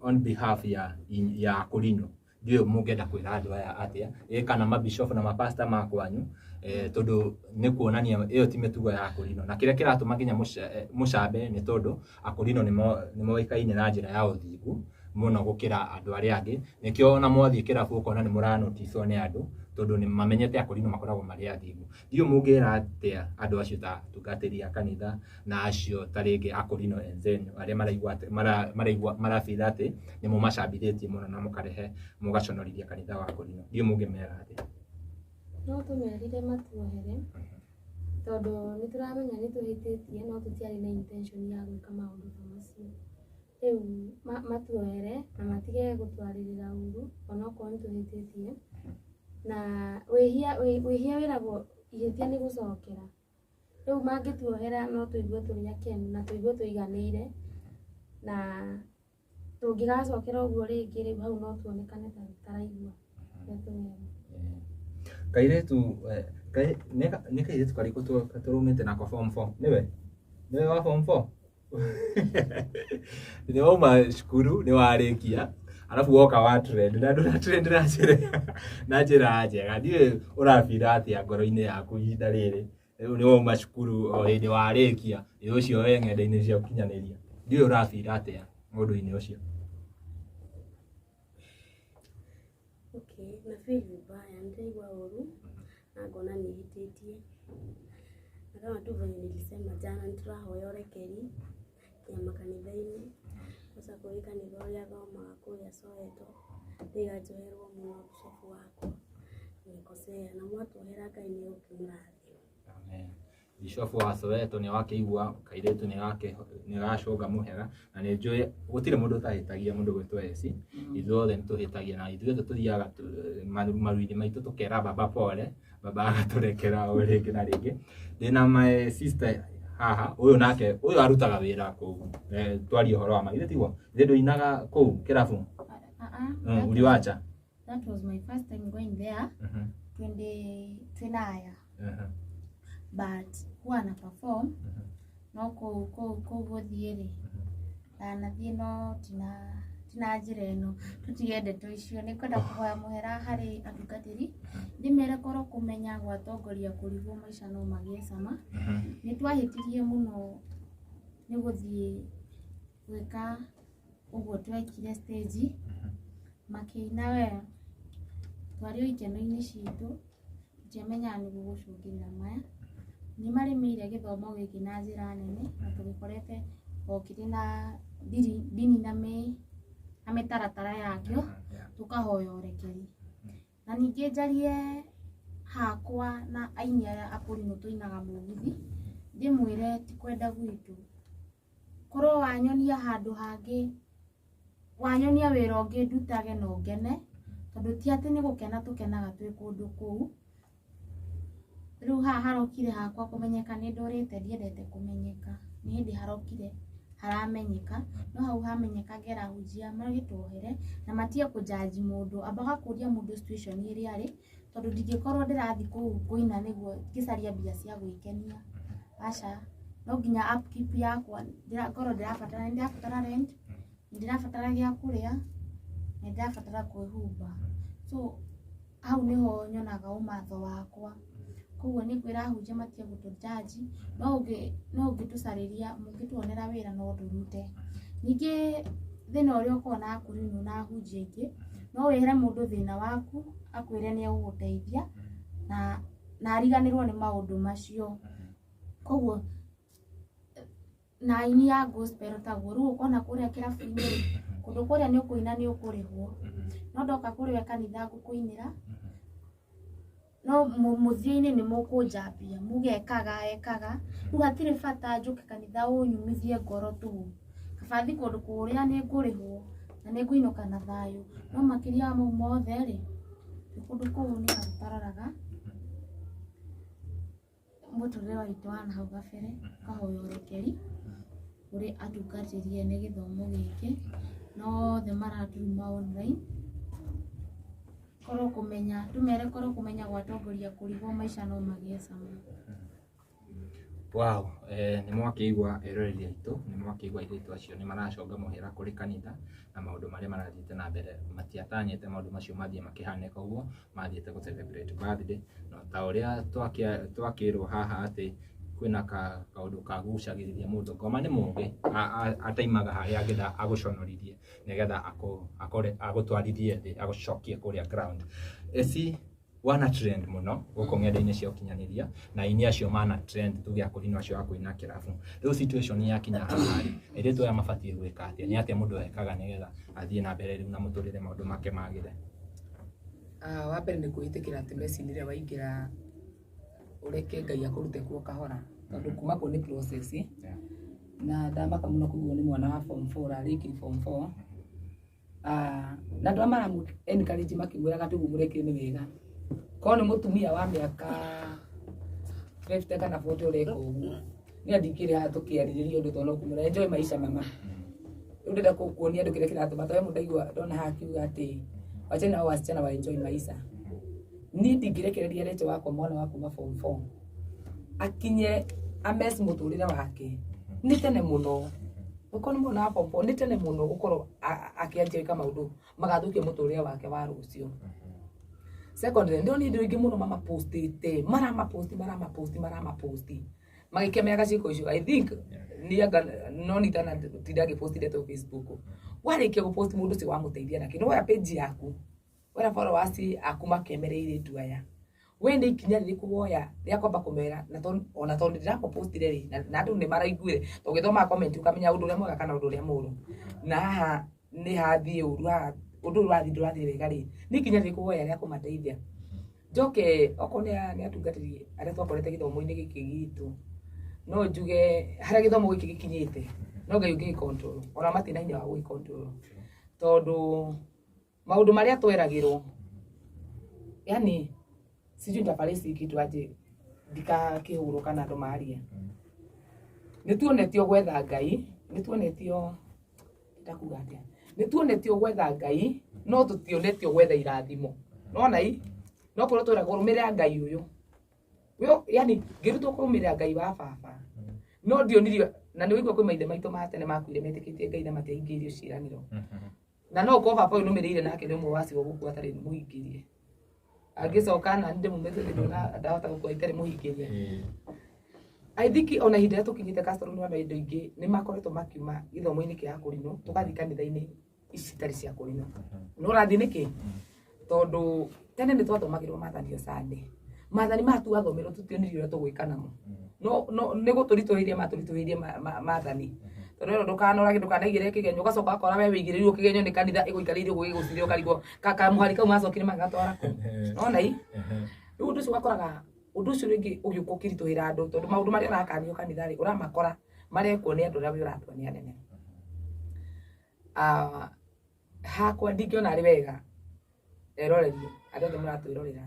on behalf ya Akorino ndiũĩ mũngĩenda kwĩra andũ aya atĩa kana mabishop na mapasta ma kwanyu tondũ nĩ kuonania ĩyo ti mĩtugo ya Akorino na kĩrĩa kĩratũma nginya mũcambe nĩ tondũ Akorino nĩ moĩkaine na njĩra ya ũthingu mũno gũkĩra andũ arĩa angĩ. Nĩkĩo ona mwathiĩ kĩrabu ũkona nĩ mũranoticwo nĩ andũ tondũ nĩ mamenyete Akorino makoragwo marĩ athingu. Ndiũĩ mũngĩra atĩa andũ acio ta atungatĩri a kanitha na acio ta rĩngĩ Akorino enzenyu arĩa maraigua atĩ, maraigua, marabira atĩ nĩ mũmacambithĩtie mũno na mũkarehe mũgaconorithia kanitha wa Akorino. Ndiũĩ mũngĩmera atĩa? No tũmerire matuohere tondũ nĩ tũramenya nĩ tũhĩtĩtie no tũtiarĩ na intention ya gwĩka maũndũ ta macio. Rĩu matuohere na matige gũtwarĩrĩra ũru onokorwo nĩ tũhĩtĩtie. Na wĩhia wĩragwo ihĩtia nĩ gũcokera. Rĩu mangĩtuohera no tũigue tũrĩ akenu na tũigue tũiganĩire na tũngĩgacokera ũguo rĩngĩ rĩu hau no tuonekane ta tũtaraigua ũrĩa tũrerwo. Kairĩtu, nĩ kairĩtu karĩkũ tũrũmĩte nako form 4? Nĩwe? Nĩwe wa form 4? Nĩ wauma cukuru, nĩ warĩkia, arabu woka wa trend, na ndũra trend na njĩra njega. Ndiũĩ ũrabira atĩa ngoro-inĩ yaku ihinda rĩrĩ. Rĩu nĩ wauma cukuru o hĩndĩ warĩkia, ĩ ũcio wĩ ng'enda-inĩ cia ũkinyanĩria. Ndiũĩ ũrabira atĩa ũndũ-inĩ ũcio. Okay, na feel vibaya, nitaigua ũru na ngona nĩhĩtĩtie. Na kama tu venye nilisema jana, nĩtũrahoya ũrekeri nginya makanitha-inĩ, kwanza kũrĩ kanitha ũrĩa thomaga kũrĩa Soweto, ndĩga njoherwo mũno bishop wakwa, nimekosea na mwatuohera Ngai nĩ egũkĩmũrathima. Amen. Bishop wa Soweto nĩ wakĩigua kairĩtu nĩ gacũnga mũhera na nĩ njũĩ gũtirĩ mũndũ ũtahĩtagia mũndũ gwĩtwo Eci. Ithuothe nĩ tũhĩtagia na ithuothe tũthiaga maru-inĩ maitũ tũkera baba pole, baba agatũrekera o rĩngĩ na rĩngĩ. Ndĩna my sister Haha ũyũ nake ũyũ arutaga wĩra kũu. Twarie ũhoro wa ma githĩ tiguo? Githĩ ndũinaga kũu kĩrabu? Uh-uh. Uliwacha? That was my first time going there. Twende twinaya. But huwa na perform no kũu kũu kũu gũthiĩ rĩ, ndanathiĩ no tina njĩra ĩno, tũtige ndeto icio. Nĩ ngwenda kũhoya mũhera harĩ atungatĩri, ndĩmere korwo kũmenya gwatongoria kũrigwo maica no magĩe cama. Nĩ twahĩtirie mũno nĩ gũthiĩ gwĩka ũguo twekire stage makĩina we twarĩ o ikeno-inĩ citũ, tũtiamenyaga nĩ gũgũcũngĩrĩra maya. Nĩ marĩmĩire gĩthomo gĩkĩ na njĩra nene na tũgĩkorete o kĩrĩ na ndini na mĩtaratara yakĩo, tũkahoya ũrekeri. Na ningĩ njarie hakwa na aini arĩa akũrinũ tũinaga mũgithi, ndĩmwĩre ti kwenda gwitũ, korwo wanyonia handũ hangĩ, wanyonia wĩra ũngĩ ndutage no ngene, tondũ ti atĩ nĩ gũkena tũkenaga twĩ kũndũ kũu. Rĩu haha harokire hakwa kũmenyeka nĩ ndũrĩte ndiendete kũmenyeka, nĩ hĩndĩ harokire haramenyeka, no hau hamenyeka ngera hunjia magĩtuohere na matige kũjaji mũndũ, amba ũgakũria mũndũ situation ĩrĩa arĩ, tondũ ndingĩkorwo ndĩrathiĩ kũu kũina nĩguo ngĩcaria mbia cia gwĩkenia, aca, no nginya upkeep yakwa ngorwo ndĩrabatara, nĩ ndĩrabatara rent, nĩ ndĩrabatara gĩa kũrĩa, nĩ ndĩrabatara kwĩhumba. So hau nĩho nyonaga ũmatho wakwa. Koguo nĩ ngwĩra ahunjia matige gũtũjaji, no ũngĩtũcarĩria, mũngĩtuonera wĩra no tũrute. Ningĩ thĩna ũrĩa ũkoragwo na akũrinũ na ahunjia aingĩ, no wĩre mũndũ thĩna waku akwĩre nĩ egũgũteithia na ariganĩrwo nĩ maũndũ macio. Koguo na aini a gospel taguo, rĩu ũkona kũrĩa kĩrabu-inĩ kũndũ kũrĩa nĩ ũkũina nĩ ũkũrĩhwo, no ndoka kũrĩ we kanitha ngũkũinĩra, no mũthia-inĩ nĩ mũkũnjambia muge ekaga ekaga, rĩu hatirĩ bata njũke kanitha ũnyumithie ngoro tũhũ, kaba thiĩ kũndũ kũrĩa nĩ ngũrĩhwo na nĩ ngũinũka na thayũ. No makĩria ya mau mothe rĩ, kũndũ kũu nĩ tũtaroraga mũtũrĩre witũ wa nahau gabere, ũkahoya ũrekeri kũrĩ atungatĩri ene gĩthomo gĩkĩ na othe maraturuma online, korwo kũmenya tũmere korwo kũmenya gwatongoria kũrigwo maica no magĩe cama. Wow, nĩ mwakĩigua eroreri aitũ, nĩ mwakĩigua airĩtu acio nĩ maraconga mũhera kũrĩ kanitha na maũndũ marĩa marathiĩte na mbere, matiatanyĩte maũndũ macio mathiĩ makĩhanĩka ũguo, mathiĩte gũ celebrate birthday, no ta ũrĩa twakĩrwo haha atĩ kwĩna kaũndũ kagucagĩrĩria mũndũ, ngoma nĩ mũgĩ, ataimaga harĩa angĩenda agũconorithie nĩgetha akore agũtwarithie thĩ, agũcokie kũrĩa ground. Eci wana trend mũno gũkũ ng'enda-inĩ cia ũkinyanĩria na aini acio mana trend tuge akũrinũ acio a kũina kĩrabu. Rĩu situation yakinya haha rĩ, airĩtu aya mabatiĩ gwĩka atĩa? Nĩ atĩa mũndũ ekaga nĩgetha athiĩ na mbere rĩu na mũtũrĩre maũndũ make magĩre? Wa mbere nĩ kwĩĩtĩkĩra atĩ meci-inĩ ĩrĩa waingĩra ũreke Ngai akũrute kuo kahora, tondũ kuma kũu nĩ process. Na ndamaka mũno kũiguo nĩ mwana wa form 4 arĩkirie form 4. Na andũ arĩa maramũ encourage makĩmwĩraga atĩ ũguo mũrekire nĩ wega, korwo nĩ mũtumia wa mĩaka 50 kana 40 ũreka ũguo, niĩ ndingĩrĩ haha tũkĩarĩrĩria ũndũ tondũ no kũmwĩra enjoy maisha mama. Rĩu ndĩrenda kuonia andũ kĩrĩa kĩratũma, tondũ he mũndũ ndaigua ndona haha akiuga atĩ wachana nao wasichana wa enjoy maisha. Niĩ ndingĩrekereria Rachel wakwa mwana wa kuma form 4 akinye amess mũtũrĩre wake, nĩ tene mũno. Okorwo nĩ mwana wa form 4 nĩ tene mũno gũkorwo akĩanjia gwĩka maũndũ magathũkia mũtũrĩre wake wa rũciũ. Secondly, ndĩronire andũ aingĩ mũno mamapostĩte, maramaposti, maramaposti, maramaposti magĩkemeaga ciĩko icio. I think nĩ anga no nitana tinda ngĩposti ndeto Facebook. Warĩkia gũpost mũndũ ũcio wamũteithia nakĩ, nĩ woya page yaku, wera followers aku makemere airĩtu aya, we nĩ ikinya rĩrĩkũ woya rĩa kwamba kũmera, na ona tondũ ndĩramũpostire rĩ, na andũ nĩ maraiguire, tondũ ũgĩthomaga comment ũkamenya ũndũ ũrĩa mwega kana ũndũ ũrĩa mũũru, na haha nĩ hathiĩ ũru, haha ũndũ ũyũ ũrathiĩ ndũrathiĩ wega rĩ, nĩ ikinya rĩrĩkũ woya rĩa kũmateithia? Njoke okorwo nĩ atungatĩri arĩa twakorete gĩthomo-inĩ gĩkĩ gitũ, no njuge harĩa gĩthomo gĩkĩ gĩkinyĩte no Ngai ũngĩgĩ control, ona matirĩ na hinya wa gũgĩ control, tondũ maũndũ marĩa tweragĩrwo, yani sijui nitafarisi kitu aje ndikakĩhũrwo kana andũ marie. Nĩ tuonetio gwetha Ngai, nĩ tuonetio ndakuga atĩa, nĩ tuonetio gwetha Ngai no tũtionetio gwetha irathimo. Nona i no korwo twĩragwo rũmĩrĩra Ngai ũyũ. Yo, yani ngĩrutwo kũrũmĩrĩra Ngai wa baba no ndionirio, na nĩ wĩigua kwĩ maithe maitũ ma tene makuire metĩkĩtie Ngai na matiahingĩirio ciĩranĩro. Na no ũkorwo baba ũyũ nũmĩrĩire nake nĩ ũmwe wacio gũkua atarĩ mũhingĩrie, angĩcoka na ndĩmumĩte ndona ndahota gũkua itarĩ mũhingĩrie. I think ona ihinda rĩrĩa tũkinyĩte Castro nĩ andũ aingĩ nĩ makoretwo makiuma gĩthomo-inĩ kĩa akũrinũ tũgathiĩ kanitha-inĩ ici itarĩ cia akũrinũ. No ũrathiĩ nĩkĩ? Tondũ tene nĩ twathomagĩrwo maathani o Sunday. Maathani maya twathomerwo tũtionirio ũrĩa tũgwĩka namo. No nĩ gũtũritũhĩria matũritũhĩirie maathani. Tondũ ĩno ndũkanorage, ndũkanaigĩrĩre kĩgenyo, ũgacoka ũgakora we wĩigĩrĩirwo kĩgenyo nĩ kanitha ĩgũikarĩire ũguo ĩgũcire ũkarigwo kamũhari kau macokire magĩgatwara kũ. Nona i? Rĩu ũndũ ũcio ũgakoraga ũndũ ũcio rĩngĩ ũgĩũka ũkĩritũhĩra andũ tondũ maũndũ marĩa ũrakanio kanitha rĩ ũramakora marekwo nĩ andũ arĩa we ũratua nĩ anene. Hakwa ndingĩona arĩ wega eroreri arĩa othe mũratwĩrorera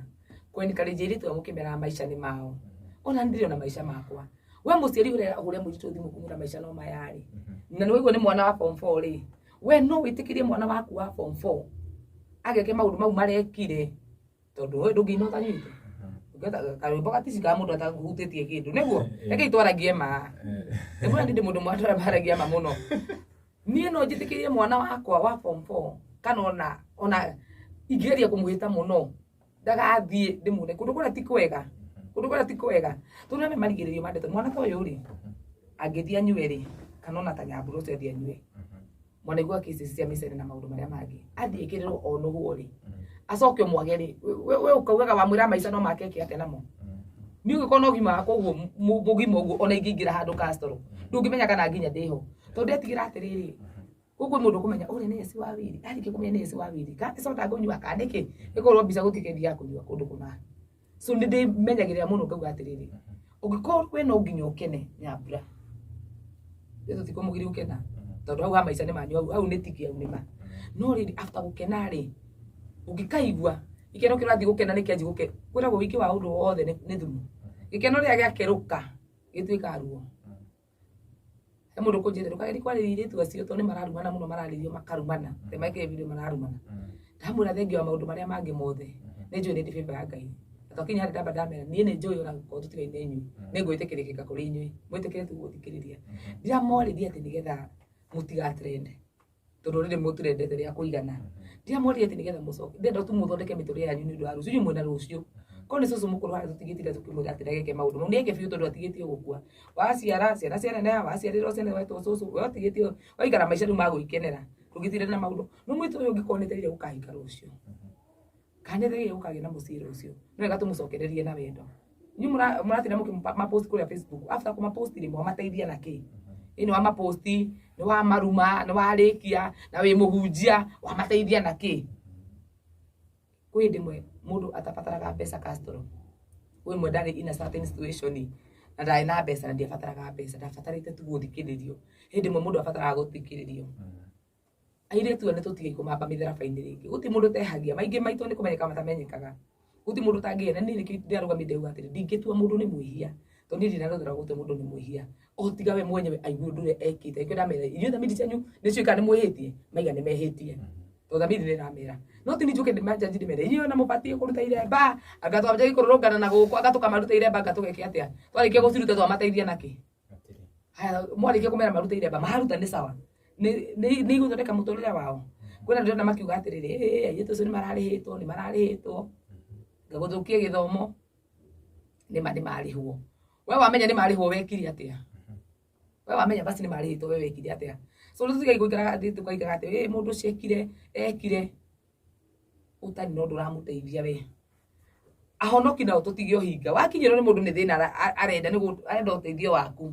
kwenikaria airĩtu aya mũkĩmeraga maica nĩ mao, ona ndirĩ maica makwa. We mũciari ũrĩa ũhũre mũirĩtu thimũ kũmwĩra maica no maya rĩ, na nĩ waigua nĩ mwana wa form 4 rĩ, we no wĩtĩkĩrie mwana waku wa form 4 ageke maũndũ mau marekire tondũ we ndũngĩina ũtanyuĩte? Karwĩmbo gaticikaga mũndũ atahutĩtie kĩndũ nĩguo reke itwaragie ma nĩguo ndĩ mũndũ mwatwara maragia ma mũno. Niĩ no njĩtĩkĩrie mwana wakwa wa form 4 kana ona ingĩgeria kũmũhĩta mũno ndagathiĩ ndĩmuone kũndũ kũrĩa ti kwega, kũndũ kũrĩa ti kwega tondũ nĩ marigĩrĩrio ma ndeto. Mwana ta ũyũ rĩ angĩthiĩ anyue rĩ, kana ona ta Nyambura ũcio athiĩ anyue, mwanaigua cases cia mĩcere na maũndũ marĩa mangĩ, athiĩ ĩkĩrĩrwo onũhwo rĩ, acoke ũmwage rĩ, we ũkaugaga wamwĩra maica no make eke atĩa namo? Niĩ ũngĩkorwo na ũgima wakwa ũguo mũgima ũguo, ona ingĩingĩra handũ Castro ndũngĩmenya kana nginya ndĩho, tondũ ndetigĩra atĩrĩrĩ, gũkũ kwĩ mũndũ ũkũmenya ũrĩa nĩ eci wa wiri, arĩkia kũmenya nĩ eci wa wiri, kana nĩ soda ngũnyua kana nĩkĩ, ĩkorwo mbica gũtikĩendia kũnyua kũndũ kũna. So nĩ ndĩmenyagĩrĩra mũno ngauga atĩrĩrĩ, ũngĩkorwo we no nginya ũkene Nyambura, ithuĩ tũtikũmũgiria gũkena tondũ hau ha maica nĩ manyu, hau nĩ tiki, hau nĩ ma. No rĩrĩ, after gũkena rĩ, ũngĩkaigua gĩkeno kĩrathiĩ gũkena nĩ kĩanji gũke, kwĩragwo wĩingĩ wa ũndũ wothe nĩ thumu. Gĩkeno rĩrĩa gĩakerũka gĩtuĩkaga ruo. He mũndũ ũkũnjĩra ndũkagerie kwarĩria airĩtu acio tondũ nĩ mararumana mũno, mararĩrio makarumana, te mekĩre video mararumana. Ndamwĩra thengia wa maũndũ marĩa mangĩ mothe, nĩ njũĩ nĩ ndĩ favor ya Ngai. Na twakinya harĩa ndamba ndamera niĩ nĩ njũĩ ona gũkorwo tũtigaine inyuĩ, nĩ ngwĩtĩkĩrĩkĩka kũrĩ inyuĩ, mwĩtĩkĩre tu gũthikĩrĩria. Ndiramorĩria atĩ nĩgetha mũtigatrend, tondũ rĩrĩ mũtrendete rĩa kũigana. Ndiramorĩria atĩ nĩgetha mũcoke, ndĩrenda tu mũthondeke mĩtũrĩre yanyu nĩ ũndũ wa rũciũ, inyuĩ mwĩna rũciũ. Korwo nĩ cũcũ mũkũrũ harĩa tũtingĩtinda tũkĩmwĩra atĩ ndageke maũndũ mau, nĩeke biũ tondũ atigĩtie gũkua. Waciara ciana cianeneha, waciarĩrwo ciana wetwo cũcũ, we ũtigĩtie waikara maica rĩu ma gwĩkenera, ndũngĩtinda na maũndũ. No mũirĩtu ũyũ ũngĩkorwo nĩetereire gũkahika rũciũ, kana nĩetereire gũkagĩa na mũciĩ rũciũ, nĩ wega tũmũcokererie na wendo. Inyuĩ mũratinda mũkĩmapost kũrĩa Facebook, after kũmapost rĩ, mwamateithia na kĩ? Ĩ nĩ wamaposti, nĩ wamaruma, nĩ warĩkia, na wĩ mũhunjia, wamateithia na kĩ? Kwĩ hĩndĩ ĩmwe mũndũ atabataraga mbeca Castro, kwĩ ĩmwe ndarĩ in a certain situation na ndarĩ na mbeca na ndiabataraga mbeca, ndabatarĩte tu gũthikĩrĩrio. Hĩndĩ ĩmwe mũndũ abataraga gũthikĩrĩrio. Airĩtu aya nĩ tũtige kũmamba mĩtharaba-inĩ rĩngĩ. Gũtirĩ mũndũ ũtehagia, maingĩ maitũ nĩ kũmenyeka matamenyekaga. Gũtirĩ mũndũ ũtangĩhia, na niĩ nĩkĩo ndĩrarũgamire ndauga atĩrĩ, ndingĩtua mũndũ nĩ mwĩhia, tondũ niĩ ndirĩ na rũtha rwa gũtua mũndũ nĩ mwĩhia. O tiga we mwenyewe aigue ũndũ ũrĩa ekĩte. Nĩkĩo ndamera, inyuĩ thamiri cianyu nĩ ciũĩ kana nĩ mwĩhĩtie? Maiga nĩ mehĩtie. Tondũ thamiri nĩ ĩramera. No ti niĩ njũke ndĩmanjanji ndĩmere, inyuĩ ona mũbatiĩ kũruta iremba, anga twanjagie kũrũrũngana na gũkũ, anga tũkamaruta iremba, anga tũgeke atĩa? Twarĩkia gũciruta twamateithia nakĩ? Haya, mwarĩkia kũmera marute iremba, maruta nĩ sawa. Nĩ igũthondeka mũtũrĩre wao. Kwĩna ndĩrona makiuga atĩrĩrĩ, ĩ airĩtu acio nĩ mararĩhĩtwo, nĩ mararĩhĩtwo. Ngagũthũkia gĩthomo, nĩ ma nĩ marĩhwo. We wamenya nĩ marĩhwo wekire atĩa? We wamenya basi nĩ marĩhĩtwo we wekire atĩa? So rĩu tũtigai gũikaraga thĩ tũkaikara atĩ ĩ mũndũ ũcio ekire, ekire. Ũtarĩ na ũndũ ũramũteithia we. Ahonoki nao tũtige ũhinga. Wakinyĩrwo nĩ mũndũ nĩ thĩna arenda, nĩ arenda ũteithio waku.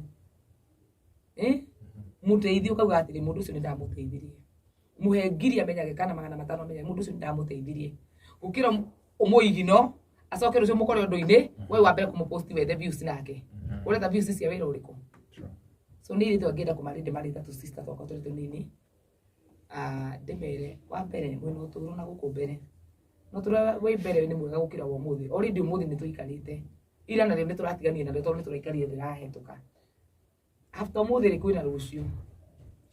Mũteithio ũkauga atĩrĩ, mũndũ ũcio nĩ ndamũteithirie. Mũhe ngiri amenyage kana 500 amenyage mũndũ ũcio nĩ ndamũteithirie. Gũkĩra ũmũigino, acoke rũciũ mũkore ũndũ-inĩ, we wambe kũmũpost wethe views nake. Ũretha views cia wĩra ũrĩkũ? So niĩ rĩtwa ngĩenda kũmarĩ ndĩmarĩta tũ sister twakwa tũrĩ tũnini. Ndĩmere wa mbere mwĩna ũtũũro na gũkũ mbere. No ũtũũro wĩ mbere nĩ mwega gũkĩra wa ũmũthĩ. Already ũmũthĩ nĩ tũikarĩte. Ira narĩo nĩ tũratiganire narĩo tondũ nĩ tũraikarire rĩrahĩtũka. After ũmũthĩ rĩ kwĩna rũciũ.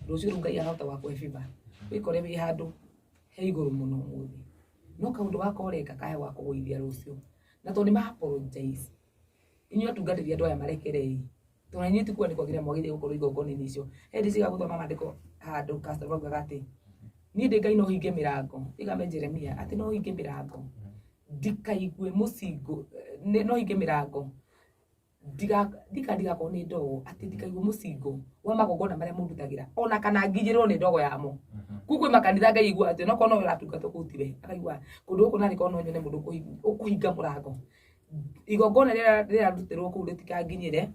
Rũciũ rũu Ngai arahota gũgakũhe favor. Wĩkore wĩ handũ he igũrũ mũno ũmũthĩ. No kaũndũ gaka ũreka kaya gũgakũgũithia rũciũ. Na tondũ nĩ ma apologize. Inyuĩ atungatĩri andũ aya marekerei. Tondũ na inyuĩ ti kuga nĩ kwagĩrĩra mwagĩrĩire gũkorwo igongona-inĩ icio. He hĩndĩ cigaga gũthoma maandĩko handũ pastor maugaga atĩ niĩ ndĩ Ngai no hinge mĩrango. Ĩgame Jeremia atĩ no hinge mĩrango. Ndikaigue mũcingo, no hinge mĩrango. Ndigakorwo nĩ ndogo, atĩ ndikaigue mũcingo wa magongona marĩa mũndutagĩra ona kana nginyĩrwo nĩ ndogo yamo. Kũu kwĩ makanitha Ngai aigua atĩ onokorwo nowe ũratungata kũu tiwe, akaigua kũndũ gũkũ narĩ korwo no nyone mũndũ ũkũhinga mũrango. Igongona rĩrĩa rĩrarutĩrwo kũu rĩtikanginyĩre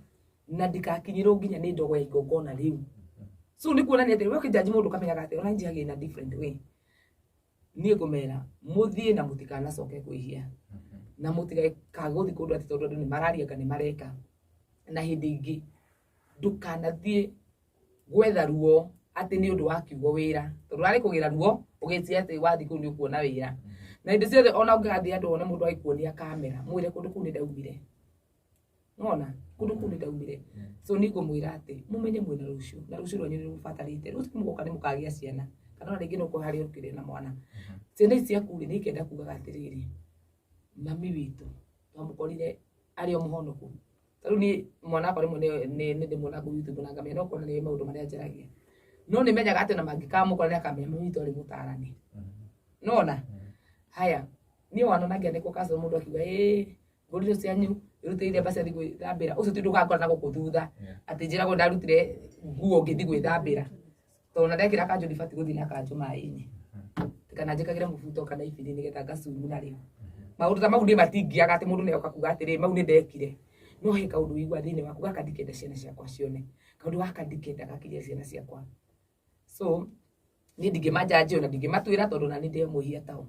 na ndikakinyĩrwo nginya nĩ ndogo ya igongona rĩu. So nĩ kuonania atĩ we ũkĩnjanji mũndũ ũkamenyaga atĩ ona njihagia in a different way. Niĩ ngũmera mũthiĩ na mũtikanacoke kwĩhia na mũtigakaga gũthiĩ kũndũ atĩ tondũ andũ nĩ mararia kana nĩ mareka. Na hĩndĩ ĩngĩ ndũkanathiĩ gwetha ruo atĩ nĩ ũndũ wa kiugo wĩra, tondũ ũrarĩ kũgĩra ruo ũgĩtia atĩ wathiĩ kũu nĩ ũkuona wĩra. Na hĩndĩ ciothe ona ũngĩgathiĩ handũ wone mũndũ agĩkuonia kamera, mwĩre kũndũ kũu nĩ ndaumire. Nĩwona? Kũndũ kũu nĩ ndaumire. So niĩ ngũmwĩra atĩ mũmenye mwĩna rũciũ, na rũciũ rwanyu nĩ rũbatarĩte. Rũciũ mũgoka nĩ mũkagĩa ciana, kana ona rĩngĩ no ũkorwo harĩa ũkĩrĩ na mwana. Ciana ici ciaku rĩ, nĩ ikenda kugaga atĩrĩrĩ, mami witũ twamũkorire arĩ o mũhonoku. Ta rĩu niĩ mwana wakwa rĩmwe nĩ ndĩmuonaga kũu YouTube na ngamenya no korwo nĩ maũndũ marĩa njaragia. No nĩ menyaga atĩ ona mangĩkamũkora nĩ akamenya mami witũ arĩ mũtarani. Nĩwona? Haya, niĩ wanona ngĩandĩkwo council mũndũ akiuga ĩĩ ngũri icio cianyu irutĩire mbaca thiĩ gwĩthambĩra. Ũcio ti ũndũ ũgakora na gũkũ thutha. Atĩ njĩragwo ndarutire nguo ngĩthiĩ gwĩthambĩra. Tondũ ona ndekĩra kanjũ ndibatiĩ gũthiĩ na kanjũ maĩ-inĩ. Kana njĩkagĩre mũbuto kana ibiri nĩgetha ngacumu narĩo. Maũndũ ta mau niĩ matingiaga atĩ mũndũ nĩoka kuga atĩrĩ mau nĩ ndekire. No he kaũndũ ũiguaga thĩinĩ waku gaka ndikenda ciana ciakwa cione. Kaũndũ gaka ndikenda gakinyĩre ciana ciakwa. So niĩ ndingĩmanjanji ona ndingĩmatuĩra tondũ ona niĩ ndĩ mwĩhia tao.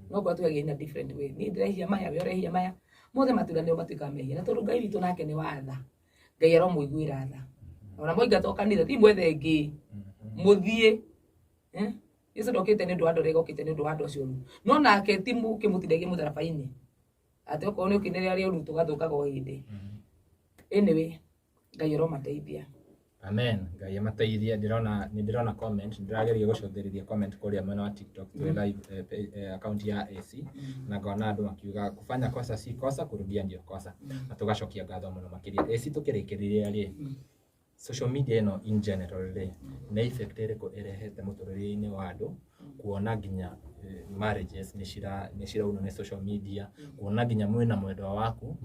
No ngorwo twĩhagia in a different way. Niĩ ndĩrehia maya, we ũrehia maya. Mothe maturanĩrwo matuĩkaga mehia. Na tondũ Ngai witũ nake nĩ wa tha. Ngai aromũiguĩra tha. Ona mwaingatwo kanitha, thiĩ mwethe ĩngĩ. Mũthiĩ. Jesu ndokĩte nĩ ũndũ wa andũ arĩa okĩte nĩ ũndũ wa andũ acio oru. No nake ti mũkĩmũtindagia mũtharaba-inĩ. Atĩ okorwo nĩ ũkĩnĩrĩa arĩa oru tũgathũkaga o hĩndĩ. Anyway, Ngai aromateithia. Amen. Ngai amateithie. Ndĩrona nĩ ndĩrona comment, ndĩrageria gũcũthĩrĩria comment kũrĩa mwena wa TikTok twĩ live account ya AC na ngona andũ makiuga kufanya kosa si kosa, kurudia ndio kosa. Na tũgacokia ngatho mũno makĩria. AC tũkĩrĩkĩrĩria rĩ, social media ĩno in general rĩ, nĩ effect ĩrĩkũ ĩrehete mũtũrĩre-inĩ wa andũ kuona nginya marriages nĩ ciraunwo nĩ social media, kuona nginya mwĩna mwendwa waku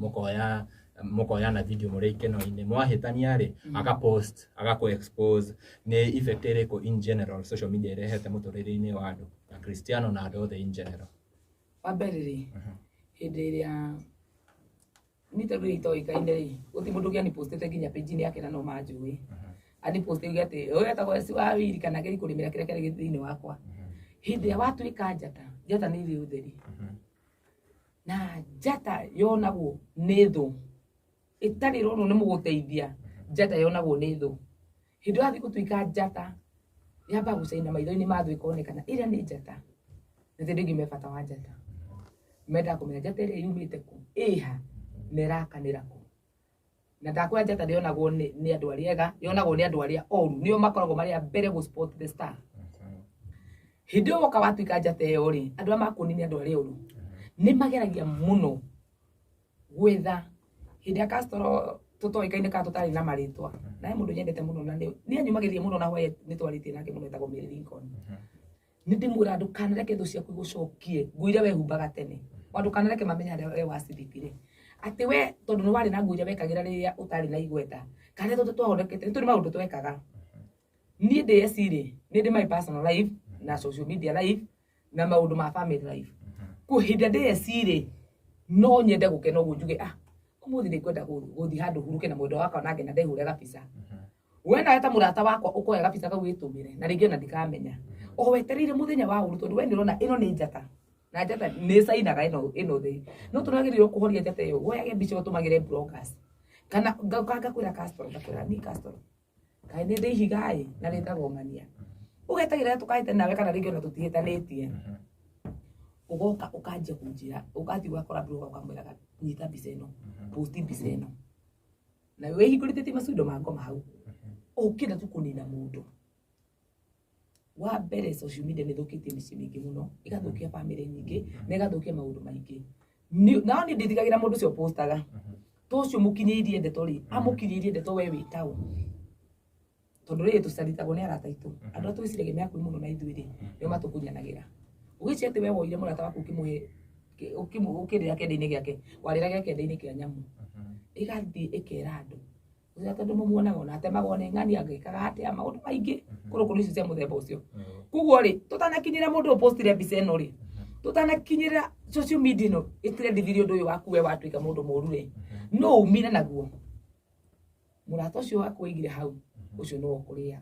mũkoyana video mũrĩ ikeno-inĩ, mwahĩtania rĩ aka post agakũ expose. Nĩ effect ĩrĩkũ in general social media ĩrehete mũtũrĩre-inĩ wa andũ Akristiano na andũ othe in general? Wa mbere rĩ, hĩndĩ ĩrĩa niĩ tondũ itoĩkaine rĩ, gũtirĩ mũndũ ũngĩanipostĩte nginya page-inĩ yake na no manjũĩ. Aniposte atĩ ũyũ etagwo Esi wa Wiri kana ngeri kũrĩmĩra kĩrĩa kĩarĩ thĩinĩ wakwa. Hĩndĩ ĩrĩa watuĩka njata, njata nĩ ĩrĩ ũtheri. Na njata yonagwo nĩ thũ. Ĩtarĩ ĩronwo nĩ mũgũteithia, njata yonagwo nĩ thũ. Hĩndĩ ĩrĩa wathiĩ gũtuĩka njata, yambaga gũcaina maitho-inĩ ma thũ ĩkonekana ĩrĩa nĩ njata. Na ti andũ aingĩ me bata wa njata. Mendaga kũmenya njata ĩrĩa yumĩte kũ, ĩha, na ĩrakanĩra kũ. Na ndakwĩra njata ndĩonagwo nĩ andũ arĩa ega, yonagwo nĩ andũ arĩa oru. Nĩo makoragwo marĩ a mbere gũ spot the star. Hĩndĩ ĩyo woka watuĩka njata ĩyo rĩ, andũ arĩa makuonire nĩ andũ arĩa oru. Nĩ mageragia mũno gwetha hĩndĩ ya Castro tũtoĩkaine kana tũtarĩ na marĩtwa. Na he mũndũ nyendete mũno na nĩ anyumagĩria mũno na hwaĩ nĩ twarĩtie nake mũno etagwo Mary Lincoln. Nĩ ndĩmwĩra ndũkanareke thũ ciaku igũcokie nguo iria wehumbaga tene. Wa ndũkanareke mamenye harĩa we wacithibire. Atĩ we tondũ nĩ warĩ na nguo iria wekagĩra rĩrĩa ũtarĩ na igweta, kana tondũ twahonokete, nĩ tũrĩ maũndũ twekaga. Niĩ ndĩ eci rĩ, nĩ ndĩ my personal life na social media life na maũndũ ma family life. Kũ hĩndĩ ĩrĩa ndĩ eci rĩ, no nyende gũkena ũguo njuge, ah, ũmũthĩ nĩ ngwenda gũthiĩ handũ hurũke na mwendwa wakwa na ngena ndehũre gabica. We nawe ta mũrata wakwa ũkoya gabica kau wĩtũmĩre na rĩngĩ ona ndikamenya. O wetereire mũthenya wa ũru tondũ we nĩ ũrona ĩno nĩ njata. Na njata nĩ ĩcainaga ĩno thĩ. No tũragĩrĩirwo kũhoria njata ĩyo, woyage mbica ũtũmagĩre bloggers. Kana ngakwĩra Castro, ngakwĩra ni Castro. Kaĩ nĩ ndĩ ihiga ĩ, na rĩtagwo ng'ania. Ũgetagĩrĩra tũkahĩtania nawe kana rĩngĩ ona tũtihĩtanĩtie. Ũgoka ũkanjia kũnjĩra, ũgathiĩ ũgakora blogger ũkamwĩraga nyita mbica ĩno, post mbica ĩno. Na wĩhingũrĩtie macundo ma ngoma hau. Ũkĩenda tu kũnina mũndũ. Wa mbere social media nĩ ĩthũkĩtie mĩciĩ mĩingĩ mũno, ĩgathũkia bamĩrĩ nyingĩ, na ĩgathũkia maũndũ maingĩ. Nao niĩ ndĩtigagĩra mũndũ ũcio ũpostaga. To ũcio mũkinyĩirie ndeto rĩ, amũkinyĩirie ndeto we wĩ taũ. Tondũ rĩrĩ tũcaritagwo nĩ arata aitũ. Andũ arĩa twĩciragia me hakuhĩ mũno na ithuĩ rĩ, nĩo matũkunyanagĩra. Ũgĩciria atĩ we woire mũrata waku ũkĩmũhe ũkĩrĩra kĩanda-inĩ gĩake, warĩraga kĩanda-inĩ kĩa nyamũ. Ĩgathiĩ ĩkera andũ. Ũrĩa tondũ mũmuonaga ona atemagwo nĩ ng'ani agĩkaga atĩa maũndũ maingĩ kũrũ icio cia mũthemba ũcio. Koguo rĩ, tũtanakinyĩra mũndũ ũpostire mbica ĩno rĩ, tũtanakinyĩra social media ĩno ĩtrendithirie ũndũ ũyũ waku we watuĩka mũndũ mũru rĩ, no umire naguo. Mũrata ũcio waku waigire hau, ũcio nĩwe ũkũrĩaga.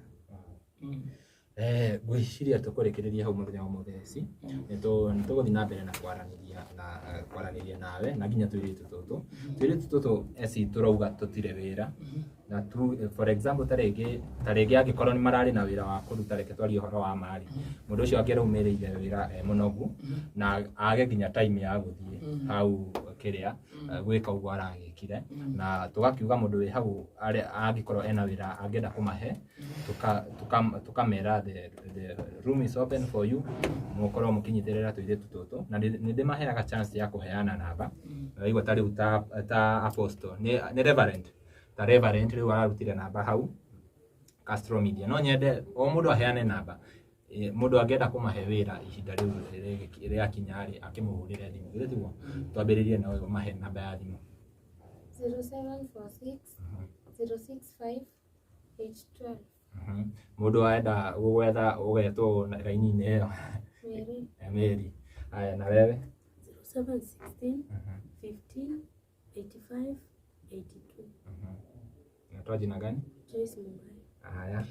Ngwĩciria tũkũrĩkĩrĩria hau mũthenya wa ũmũthĩ ici. Nĩ tũgũthiĩ na mbere na kwaranĩria nawe na nginya tũirĩtu tũtũ. Tũirĩtu tũtũ eci tũrauga tũtirĩ wĩra. Na tu, for example ta rĩngĩ angĩkorwo nĩ mararĩ na wĩra wa kũruta, reke twarie ũhoro wa mari. Mũndũ ũcio angĩraumĩrĩire wĩra e mũnogu na age nginya time ya gũthiĩ hau kĩrĩa gwĩka ũguo aragĩkire. Na tũgakiuga mũndũ wĩ hau angĩkorwo ena wĩra angĩenda kũmahe, tukamera the room is open for you, mũkorwo mũkĩnyitĩrĩra tũirĩtu tũtũ. Na nĩ ndĩmaheaga chance ya kũheana namba. Waigua ta rĩu ta apostle, nĩ reverend. Ta reverend rĩu ararutire namba hau Castro Media. No nyende o mũndũ aheane namba. Mũndũ angĩenda kũmahe wĩra ihinda rĩu rĩakinya rĩ, akĩmũhũrĩre thimũ. Githĩ tiguo? Twambĩrĩrie na ũyũ mahe namba ya thimũ. 0746 065 812. Mũndũ aenda gwetha ũgetwo raini-inĩ ĩyo. Mary. Mary. Haya, na wewe? 0716 15 85 82. Unatoa jina gani? Joyce Mungai. Haya.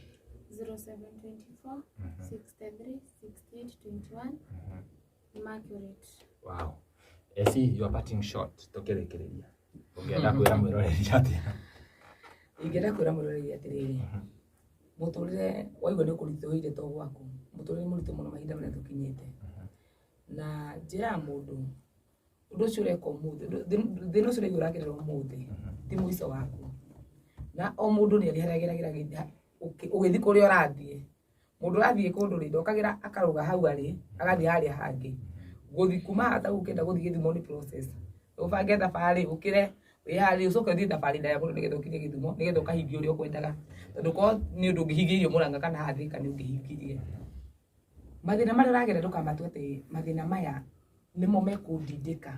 0724 63 68 21. Immaculate. Wow. Esi, you are parting shot. Tũkĩrĩkĩrĩria. Ũngĩenda kwĩra mwĩroreri atĩa? Ingĩenda kwĩra mwĩroreri atĩrĩrĩ, mũtũrĩre waigua nĩ ũkũritũhĩire to gwaku, mũtũrĩre nĩ mũritũ mũno mahinda marĩa tũkinyĩte. Na njĩraga mũndũ, ũndũ ũcio ũreka ũmũthĩ, thĩna ũcio ũraigua ũragerera ũmũthĩ, ti mũico waku. Na o mũndũ nĩ arĩ harĩa ageragĩra ũgĩthiĩ kũrĩa ũrathiĩ. Mũndũ ũrathiĩ kũndũ rĩ, ndokagĩra akarũga hau arĩ, agathiĩ harĩa hangĩ. Gũthiĩ kuma haha ta ũkĩenda gũthiĩ Gĩthumo nĩ process. Ũbange thabarĩ, ũkĩre, wĩharĩrie, ũcoke ũthiĩ thabarĩ ndaya mũno nĩgetha ũkinye Gĩthumo, nĩgetha ũkahingie ũrĩa ũkwendaga. Tondũ korwo nĩ ũndũ ũngĩhingĩirio Mũrang'a kana haha Thika nĩ ũngĩhingirie. Mathĩna marĩa ũragerera ndũkamatue atĩ mathĩna maya nĩmo mekũndindĩka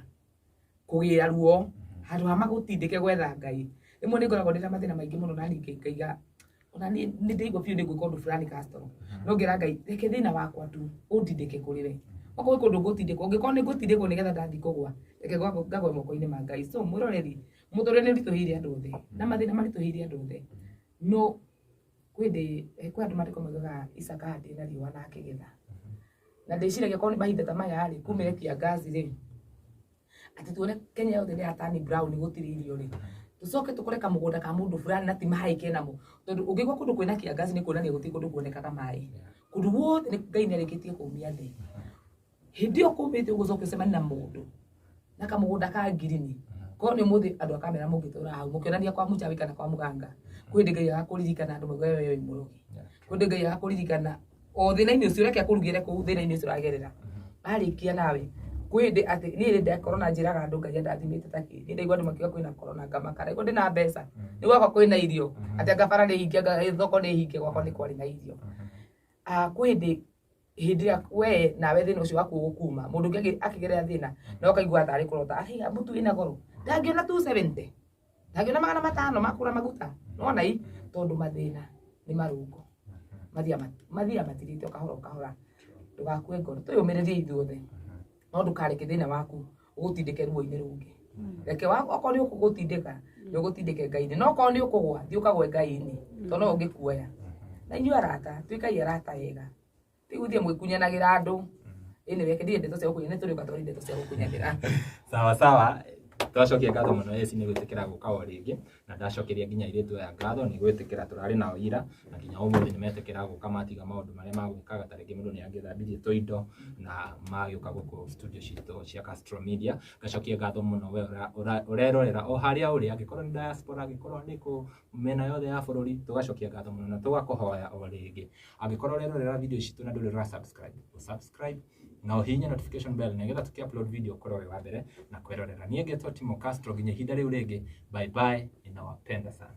kũgĩra ruo, handũ ha magũtindĩke gwetha Ngai. Rĩmwe nĩ ngoragwo ndĩna mathĩna maingĩ mũno na niĩ ngaiga ona niĩ nĩ ndĩraigua biũ nĩ ngwĩka ũndũ fulani Castro. No ngera Ngai, reke thĩna wakwa tu ũndindĩke kũrĩ we. Okorwo kwĩ kũndũ ngũtindĩkwo, ũngĩkorwo nĩ ngũtindĩkwo nĩgetha ndathiĩ kũgwa, reke ngagwe moko-inĩ ma Ngai. So mwĩroreri, mũtũrĩre nĩ ũritũhĩire andũ othe, na mathĩna maritũhĩire andũ othe. No kwĩ andũ maandĩko maugaga Isaka handire na riũa na akĩgetha. Na ndĩciragia korwo nĩ mahinda ta maya rĩ, kumĩre kiangazi rĩ, atĩ tuone Kenya yothe nĩ ya turn brown gũtirĩ irio rĩ, tũcoke tũkore kamũgũnda ka mũndũ fulani na ti maĩ kenamo. Tondũ ũngĩigua kũndũ kwĩna kiangazi nĩ kuonania gũtirĩ kũndũ kuonekaga maĩ. Kũndũ guothe nĩ Ngai nĩ arĩkĩtie kũmia thĩ. Hĩndĩ ĩyo kũmĩte ũguo ũcoke ũcemanie na mũndũ na kamũgũnda ka ngirini. Korwo nĩ ũmũthĩ andũ akamera mũngĩtũra hau mũkĩonania kwa mũchawi kana kwa mũganga, kwĩ hĩndĩ Ngai agakũririkana andũ mauge we wĩ mũrogi. Kwĩ hĩndĩ Ngai agakũririkana o thĩna-inĩ ũcio, reke akũrugĩre kũu thĩna-inĩ ũcio ũragerera. Arĩkia nawe, kwĩ hĩndĩ atĩ niĩ hĩndĩ ya corona njĩraga andũ Ngai andathimĩte ta kĩ. Niĩ ndaigua andũ makiuga kwĩna corona ngamaka, ndaigua ndĩna mbeca, nĩ gwakwa kwĩna irio, atĩ anga bara nĩ hinge, anga thoko nĩ hinge, gwakwa nĩ kwarĩ na irio. Kwĩ hĩndĩ ĩrĩa we nawe thĩna ũcio waku ũgũkuma, mũndũ ũngĩ akĩgerera thĩna na ũkaigua tarĩ kũrota, arĩ mũtu wĩna goro, ndangĩona 270, ndangĩona 500 ma kũgũra maguta. Nĩwona ĩ, tondũ mathĩna nĩ marũngo. Mathiaga matirĩte o kahora o kahora. Ndũgakue ngoro, twĩyũmĩrĩrie ithuothe. No ndũkareke thĩna waku ũgũtindĩke ruo-inĩ rũngĩ. Reke okorwo nĩ ũgũgũtindĩka, nĩ ũgũtindĩke Ngai-inĩ. No okorwo nĩ ũkũgwa, thiĩ ũkagwe Ngai-inĩ, tondũ no ũngĩkuoya. Na inyuĩ arata, tuĩkai arata ega. Ti gũthiĩ mũgĩkunyanagĩra andũ. Anyway, reke ndige ndeto cia gũkunyanĩra, nĩ tũrĩũka twarie ndeto cia gũkunyanĩra. Sawa sawa. Twacokia ngatho mũno eci nĩ gwĩtĩkĩra gũka o rĩngĩ, na ndacokeria nginya airĩtu aya ngatho nĩ gwĩtĩkĩra tũrarĩ nao ira, na nginya ũmũthĩ nĩ metĩkĩra gũka matiga maũndũ marĩa magwĩkaga, ta rĩngĩ mũndũ nĩ angĩthambirie tũindo na magĩũka gũkũ studio citũ cia Castro Media. Ngacokia ngatho mũno we ũrerorera o harĩa ũrĩ, angĩkorwo nĩ diaspora, angĩkorwo nĩ kũ mĩena yothe ya bũrũri, tũgacokia ngatho mũno na tũgakũhoya o rĩngĩ, angĩkorwo ũrerorera video citũ na ndũrĩ ũra subscribe, subscribe na ũhihinye notification bell nĩgetha tuki upload video ũkorwo wĩ wa mbere na kwĩrorera. Niĩ ngetwo Timo Castro, nginya ihinda rĩu rĩngĩ, bye bye, ninawapenda sana.